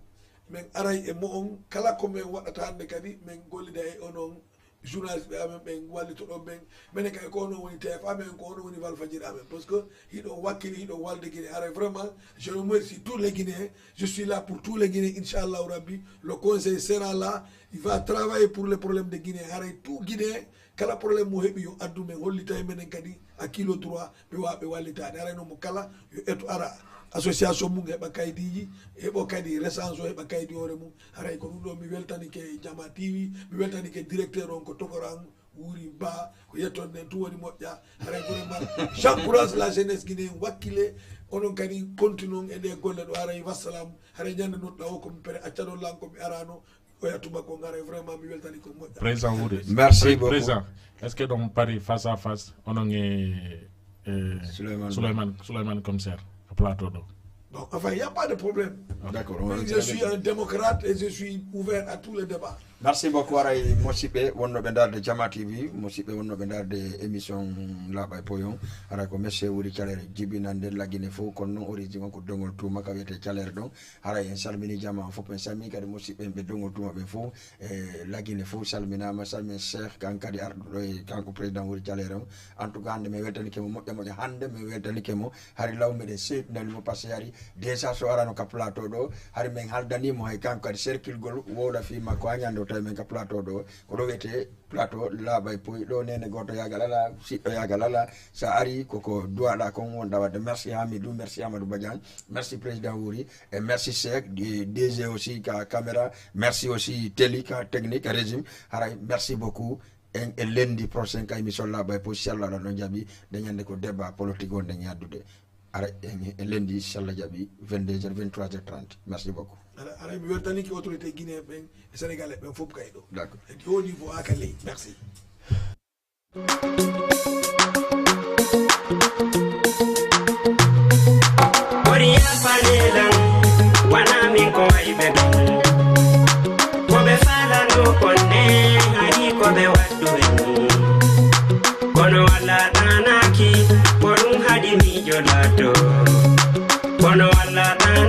min aray e mo'on, kala ko min waɗata hannde kadi, min gollida e onon journaliste ɓe amen ɓen, wallitoɗon ɓen. Minen kay ko onon woni T F A amen, ko onon woni Walfadjiri amen. Parce que hiɗon wakkili, hiɗon walde Guinée. Haray vraiment, je remercie tous les Guinéens. Je suis là pour tous les Guinéens, inchallahu rabbi. Le conseil sera là. Il va travailler pour les problèmes de Guinée. Haray tout Guinée, kala problème mo heɓi yo addu, min hollitay menen kadi a kilo droit ɓe wawa ɓe wallitade. Haray noon mo kala yo eto ara association mum, heɓa kaydiji, heɓo kadi recense o, heɓa kaydi hoore mum. Haray ko ɗum ɗo mi weltanike Jama T V, mi weltanike directeur on ko Tokoran Wuri Ba, ko yetton nden tun woni moƴƴa. Haray vraiment, j'encourage la jeunesse guinéenne, wakkile, onon kadi continuon e ɗe golle ɗo. Haray wassalam, haray ñande nodɗa o ko mi pere accanon lan ko mi arano. Oya tuma ko ngara vraiment mi weltani ko moƴƴa. Président Wuri. Merci Pré- beaucoup. Président, est-ce que ɗon pari face à face onon e, e Souleymane. Souleymane, Souleymane Commissaire ko plateau ɗo? Bon, enfin, il n'y a pas de problème. D'accord. Mais je suis un démocrate et je suis ouvert à tous les débats. Merci beaucoup. Haray musidɓe wonnoɓe darde Jama T V, musidɓe wonnoɓe darde émission Laaɓa e Poyon, haray ko monsieur Wuri Calere jibinande Lagine fof, kono noon origine on ko Dongol Tuuma ka wiyete Calere ɗon. Haray en salmini jama fof, en salmini kadi musidɓe en ɓe Dongol Tuuma ɓen fof, e Lagine fof salminama, salmin Cheikh kan kadi arɗuɗo e kanko président Wuri Calere on. En tout cas hannde min weltanike mo moƴƴa moƴƴa, hannde min weltanike mo hari law meɗen seedinani mo, parce que hari déjà so arano ka plateau ɗo, hari min haldanimo hay kanko kadi cercle gol wowla fi makko ha ñande o tawi men ka plateau ɗo, ko ɗo wiyetee plateau laaɓa e poyi. Ɗo neene gooto yaagal alaa, siɗɗo yaagal alaa. So a arii, koko duwaɗaa kon wonɗaa waɗde. Merci Hamidou, merci Amadou Badiane, merci président Wuri, et merci Cheikh, D G aussi ka caméra, merci aussi Telly ka technique, régime. Haray, merci beaucoup. En e lundi prochain ka émission laaɓa e poyi, si Alla ɗon jaɓi, nde ñande ko débat politique wonɗen e addude. Ara en e lundi, si Alla jaɓi, vingt-deux heures, vingt-trois heures trente. Merci beaucoup. Ara, ara mi weltanike autorité guinéen ɓen e sénégalais ɓen fof kay ɗo. D'accord. E haut niveau haa ka ley. Merci. Ɓuri yaafanelan, wona min ko wayɓe ɓen. Ko ɓe faalano kon ne, hari ko ɓe waɗɗu en. Kono Alla ɗaanaaki, ko ɗum haɗi miijo laatoo.